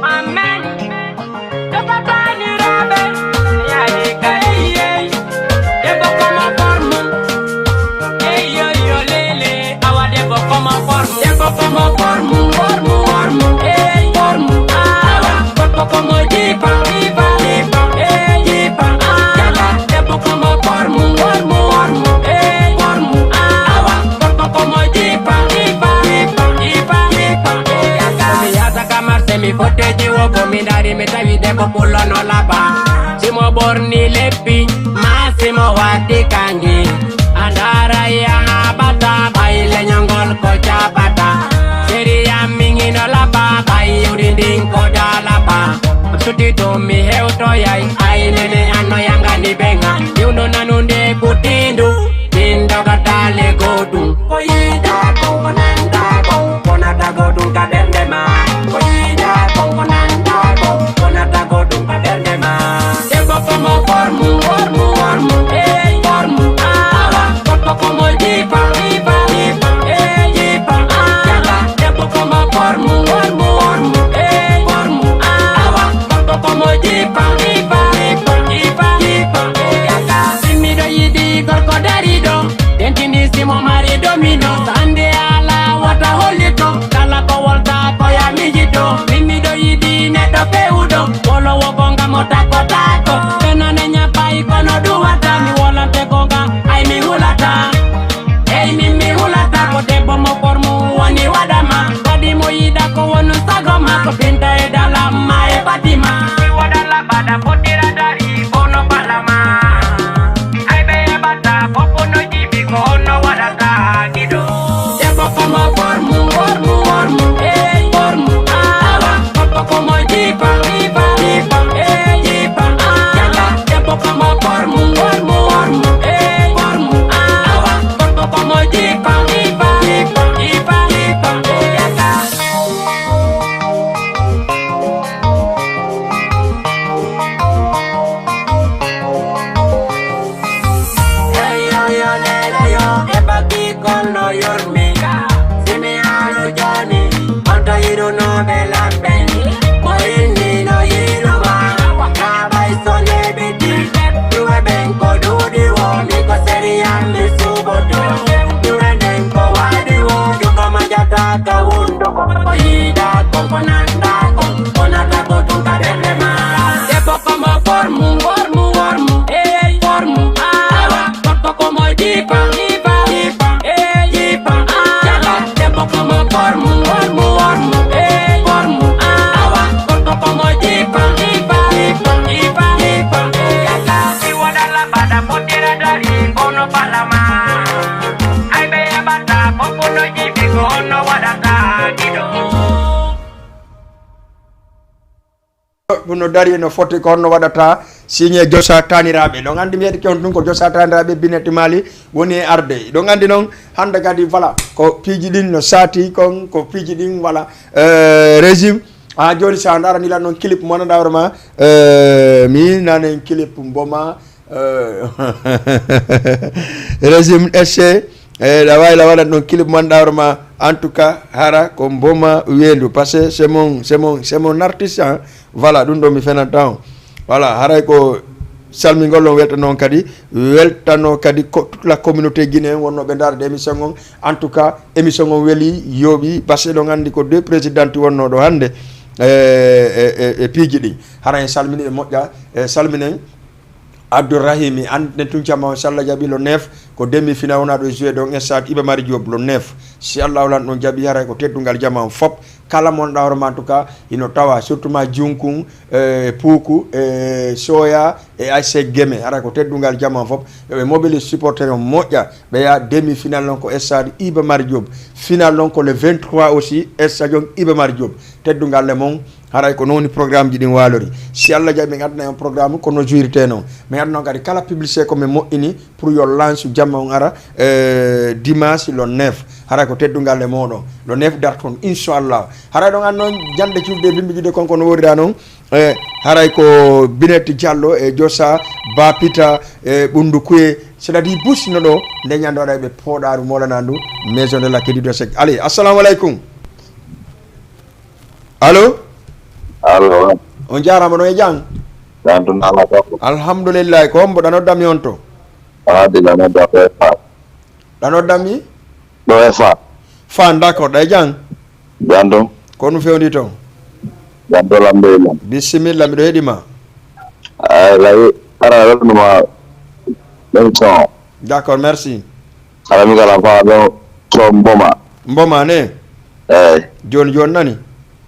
amen. Jota bani rabe, ya ni kai, debbo ko mo formu. Ey, yo, yo, lele, awa debbo ko mo formu. Debbo ko mo formu, formu, formu. Ey, formu, awa, gorko ko mo jipa, jipa, jipa. Ey, jipa, awa, debbo ko mo formu, formu, formu. Ey, formu, awa, gorko ko mo jipa, jipa, jipa, jipa, jipa. Ey, aka. Mi yata ka marse, mi fotteji wo ko mi dari, mi tawi debbo pullo no laba. Simo borni leppi, ma simo waddi kangi. Andara ya bata, bai lenyongol ko jabata. Seri ya mingi no laba, bai yuri din ko dalaba. Suti to mi hewto yai, ai nene ano yanga ni benga. Yuno nanunde kutindu, tindo katale godu. Ko yida ko, ko nanda ko, ko nata godu ka bende ma. Ko yida ko, ko nanda ko, ko nata godu ka bende ma. Debbo ko mo formu, formu, formu, ey, formu. Awa, gorko ko mo jipa, jipa, jipa, ey, jipa. Awa, debbo ko mo formu, formu, formu, ey, formu. Awa, gorko ko mo jipa, jipa, jipa, jipa, jipa. Ey, aka. Simmiɗo yiɗi gorko dariɗo, tentini simo mari domino. Sande ala wata hollito, kala ko wolta ko ya miijito. Min miɗo yiɗi neɗɗo pewuɗo, wolowo gonga mo tako tako. Ɓenane ñaɓɓay kono duwata, mi wolante gonga, ay mi hulata. Ey min mi hulata, ko debbo mo formu woni waɗama. Waɗi mo yiɗa ko wonu sago ma, ko pinta e dalam ma e batima. Mi waɗa laɓaɗa fottira dari, bono balama. Ay ɓe heɓata, fof no jibi ko honno waɗata giɗo. Debbo ko mo formu, formu, formu, ey, formu, awa. Gorko ko mo jipa, jipa, jipa, ey, jipa, awa. Debbo ko mo formu, formu, formu, ey, formu, awa. Gorko ko mo jipa, jipa, jipa, jipa, jipa, ey, aka. Hey, yo, yo, lele, yo, e baki kono yormi. Simi alu joni, onto yiru no be lambe. Ko inni no yiru ma, ka bai so lebiti. Duwe ben ko dudi wo, mi ko seri ya mi suboto. Duwe den ko wadi wo, yu ko majata ka wundo ko. Ko yida ko, ko nanda ko, ko nata ko tun ka dende ma. Debbo ko mo formu, formu, formu, ey, formu, awa. Gorko ko mo jipa, jipa, jipa, ey, jipa, awa. Debbo ko mo formu, formu, formu, ey, formu, awa. Gorko ko mo jipa, jipa, jipa, jipa, jipa, ey, aka. Si wona labada fotira dari, bono palama. Ay ɓe heɓata, fof no jibi ko honno waɗata giɗo. Ɗum no dari no foti ko honno waɗata signe Josa Taniraaɓe. Ɗon anndi mi heɗike on ɗum ko Josa Taniraaɓe Binet Mali woni e arde. Ɗon anndi noon hannde kadi voilà ko piiji ɗin no saati kon ko piiji ɗin voilà euh, régime. Ah, jooni so a ndaarani lan noon clip mo nannduɗaa hoore ma euh, mi nanen clip mboma Euh, régime S C, eh, ɗa waawi la waɗan ɗon clip man ɗawroma. En tout cas, hara ko mboma weendu. Parce que c'est mon, c'est mon, c'est mon artiste, hein. Voilà, ɗum ɗo mi fenanta on. Voilà, haray ko salmingol on welta noon kadi, weltano kadi ko toute la communauté guinéen wonnooɓe ndaarde émission on. En tout cas, émission on weli, yooɓi, parce que ɗon anndi ko deux présidentes wonnoo ɗo hannde e, e, e, e piiji ɗi. Hara en salmini ɓe moƴƴa, e salminen. Abdourahimi, annden tun camma on, si Alla jaɓi, le neuf, ko demi final wona ɗo joué ɗon stade Iba Mar Diop, le neuf. Si Alla lan ɗon jaɓi, haray ko teddungal jama on fop. Kala mon ɗawro ma, en tout cas, hino tawa, surtout ma Junkun, e Puuku, e Soya, e A C Geme. Haray ko teddungal jama on fop. Yo ɓe mobilise supporter on moƴƴa. Ɓe yaha demi final non ko stade Iba Mar Diop. Final non ko le vingt-trois aussi, stadium Iba Mar Diop. Teddungal le mon. Haray ko noon programme ji ɗin waalori. Si Alla jaɓi, min addana on programme ko no juirte noon. Min addana on kadi kala publicité ko min moƴƴini pour yo lance jamma on ara, euh, dimanche le neuf. Haray ko teddungal e mooɗon. Le neuf darton, inchallah. Haray ɗon annon jande cufde bimbi jude kon ko no worira noon. Eh, haray ko Binet Diallo e Josa, Bapita, e Ɓundu Kuye. C'est-à-dire bus no ɗo, nde ñande waɗa ɓe pooɗaru molana ndu, Maison de la Culture de Sec. Allez, assalamu alaikum. Allo? Allo? On jaaraama, no e jam? Jam tun, alaa ko? Alhamdulillahi. Ko hombo ɗa noddammi on to? Haadi la nodda ko e fa. Ɗa noddammi? Ɗo e fa. Fan, d'accord, ɗa e jam? Jam tun. Ko no fewndi toon? Jam tun, alhamdulillah. Bisimilla, miɗo heɗi ma. Ay, lay, ara welnuma émission. D'accord, merci. Ala mi kala fa ɗo to Mboma. Mboma ne? Eyi. Joni joni nani?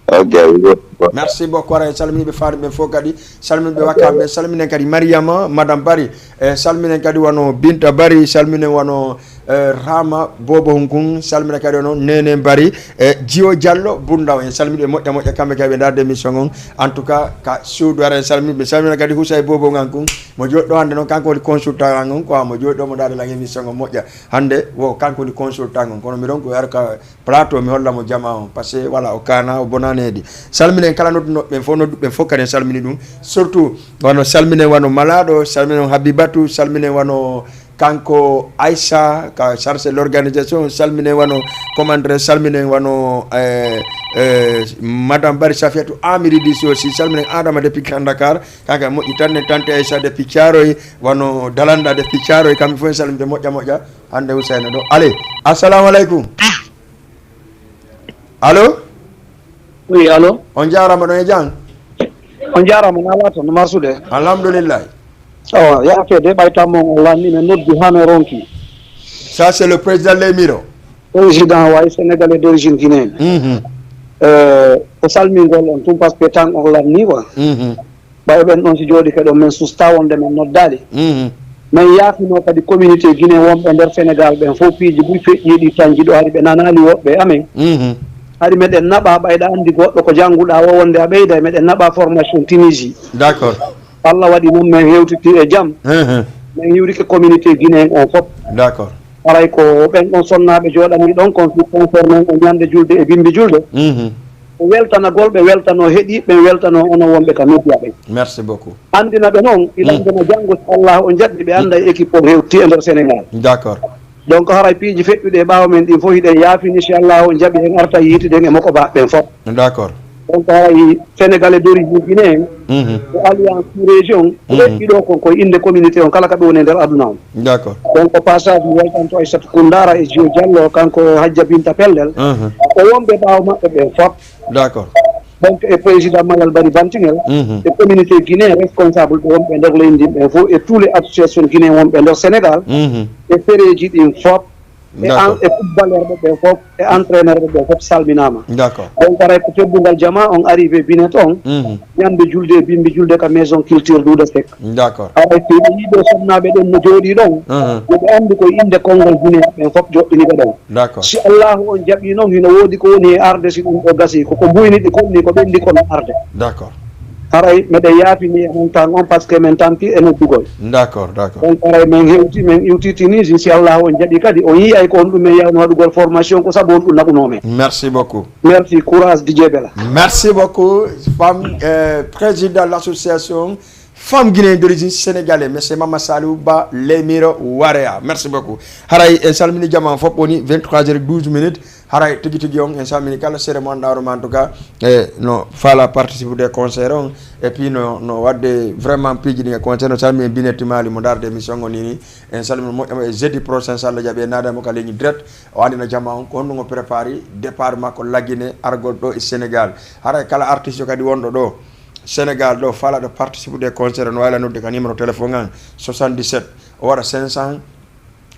Ok, good. Merci beaucoup. Ara en salmini ɓe faade ɓen fof kadi. Salmini ɓe wakkaɓe ɓen. Salminen kadi Mariama, Madame Bari. E salminen kadi wano Binta Bari. Salminen wano eh, Rama Bobo Hunkun. Salmina kadi ono Nene Bari. E Jiwo Diallo Bundaw. En salmini ɓe moƴƴa moƴƴa kamɓe kadi ɓe ndaarde émission on. En tout cas, ka suudu ara en salmini ɓe. Salmina kadi Husay Bobo Ngankun. Mo jooɗi ɗo hannde noon, kanko woni consultant an on, quoi, mo jooɗi ɗo mo ndaarde lan émission on moƴƴa. Hannde wo kanko woni consultant on, kono miɗon ko yaro ka plateau mi holla mo jama on, parce que voilà, o kana, o bonani heedi. Salminen kala noddunoɓe ɓen fof, nodduɓe ɓen fof kadi en salmini ɗum. Surtout wano salminen wano Malaɗo, salminen Habibatu, salminen wano kanko Aissa, ka chargé l'organisation, salminen wano commandre, salminen wano eh, eh, Madame Bari Safiatou Amiri Disi aussi, salminen Adama depuis Grand Dakar, kanka moƴƴi tan, ne tante Aissa depuis Thiaroye, wano Dalanda depuis Thiaroye, kamɓe fof en salminde moƴƴa moƴƴa. Hannde Husayna ɗo. Allez, assalamu aleykum. Allo? Oui, allo? On jaaraama ɗon e jam? On jaaraama, na laata no marsude? Alhamdulillah. Awa, yaake de ɓayta mon o lanni men noddi hano ronki. Ça, c'est le président Lemiro. Président way sénégalais d'origine guinéenne. Mhm. Euh, ko salmingol on tun parce que tan on lanni wa. Mhm. Ɓay ɓen ɗon si jooɗi ke ɗon men susta wonde men noddaali. Mhm. Men yaafino kadi communauté Guinée wonɓe nder Sénégal ɓen fof piiji buy feƴƴiiɗi tanji ɗo hari ɓe nanaali woɓɓe amen. Mhm. Hari meɗen naɓa ɓayɗa anndi goɗɗo ko jannguɗa o wonde a ɓeyda meɗen naɓa formation Tunisie. D'accord. Allah waɗi noon men hewtiti e jam. Mhm. Men hiwrike communauté Guinée en on fof. D'accord. Haray ko ɓen ɗon sonnaaɓe jooɗanii ɗon kon fi concerné o ñande julde e bimbi julde. Mhm. Ko weltanagol ɓe weltano heɗiiɓe ɓen weltano onon wonɓe ka média ɓen. Merci beaucoup. Anndina ɓe noon ilan kono janngo si Allah on jaɓi ɓe annda e équipe on hewti e nder Sénégal. D'accord. Donc haray piiji feƴƴuɗi e ɓaawo men ɗin fof hiɗen yaafini si Allah on jaɓi en arta yiitiden e moko ba ɓen fof. D'accord. Donc haray Sénégalais d'origine guinéen Mhm. ko alliance sous région ko Mhm. ɓeɗɗi ɗo kon koye innde communauté on kala ka ɓe woni e nder aduna on. D'accord. Donc au passage mi weltanto Aissata Koundara e Jiwo Diallo kanko Hajja Binta Pellel Mhm. ko wonɓe ɓaawo maɓɓe ɓen fof. D'accord. Donc e président Malal Bari Bantingel Mhm. e communauté guinéen responsable ɓe wonɓe e nder leydi ndin ɓen fof e tous les associations guinéen wonɓe e nder Sénégal Mhm. e fereeji ɗin fof e D'accord. e footballerɓe ɓen fof e entraînerɓe ɓen fof salminaama. D'accord. Donc haray ko teddungal jama on arrivé Binet on Mhm. ñande julde e bimbi julde ka maison culture Douda Seck. D'accord. Haray si ɓe yiiɗo sonnaaɓe ɗen no jooɗii ɗon Mhm. yoɓe anndu koye innde konngol Guinée ɓen fof joɗɗiniɓe ɗon. D'accord. Si Allahu on jaɓii noon hino woodi ko woni e arde si ɗum ɗo gasii koko mbuyni ɗi konni ko ɓenndi kono arde. D'accord. Haray meɗen yaafini e montan on par ce que men tampi e noddugol. D'accord, d'accord. Donc haray men hewti men iwti Tunisie si Allahu on jaɓi kadi on yiyay ko honɗum men yawno waɗugol formation ko sabu honɗum naɓunoo men. Merci beaucoup. Merci, courage Didier Bella. Merci beaucoup, femme euh, président de l'association Femme Guinéenne d'origine sénégalaise, monsieur Mama Salou Ba Lemiro Warea. Merci beaucoup. Haray en salmini jama fof woni vingt-trois heures douze minutes. Haray tigi tigi on en salmini kala sere mo annda hoore ma en tout cas e no faala participe de concert on et puis no no wadde vraiment piiji ɗi e concert no salmini en Binetti Mali mo darde émission on nini en salmini moƴƴama e jeudi prochain so Allah jaɓi e naada mo ka leñi direct o andina jama on ko honɗum o prépari départ makko laggine argol ɗo e Sénégal. Haray kala artiste kadi wonɗo ɗo Sénégal ɗo faalaɗo participe de concert no wayla nodde ka numéro téléphone an soixante-dix-sept o waɗa cinq cent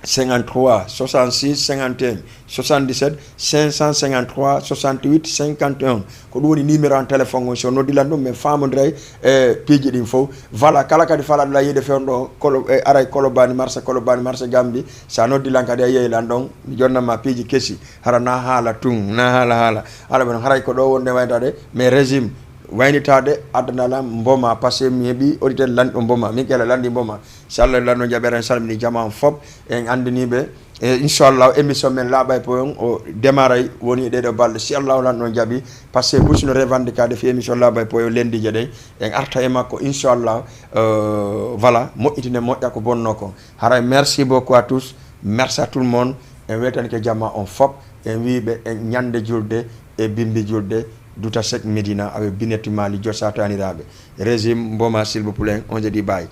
cinquante-trois soixante-six cinquante et un soixante-dix-sept cinq cent cinquante-trois soixante-huit cinquante et un ko ɗum woni numéro an téléphone on so noddilan ɗum min faamodiray e piiji ɗin fof voilà kala kadi faalaɗo la yiide fewndo ɗo kolo e aray kolobani marché kolobani marché gambi sa noddilan kadi a yeylan ɗon mi jonnanma piiji kesi hara na haala tun na haala haala ala ɓe noon haray ko ɗo wonde waytade mais régime waynitade addanalan mboma parce que mi heeɓi auditeur lanɗo mboma min kela lanɗi mboma si allah lanno jaɓere en salmini jama on fop en andiniɓe e inchallah émission men laaɓa e poyon o démarray woni e ɗeɗo balɗe si allahu lanno jaɓi parce que bush no revendicade fi émission laaɓa e poyon lendije ɗen en arta e makko inchallah euh, voilà moƴƴitine moƴƴa ko bonno kon haray merci beaucoup à tous merci à tout le monde en wetani ke jama on fop en wiɓe en ñande julde e bimbi julde Duta Sek Medina avec Binetu Mali Josa Taniraɓe. Régime Mboma, s'il vous plaît, on se dit bye.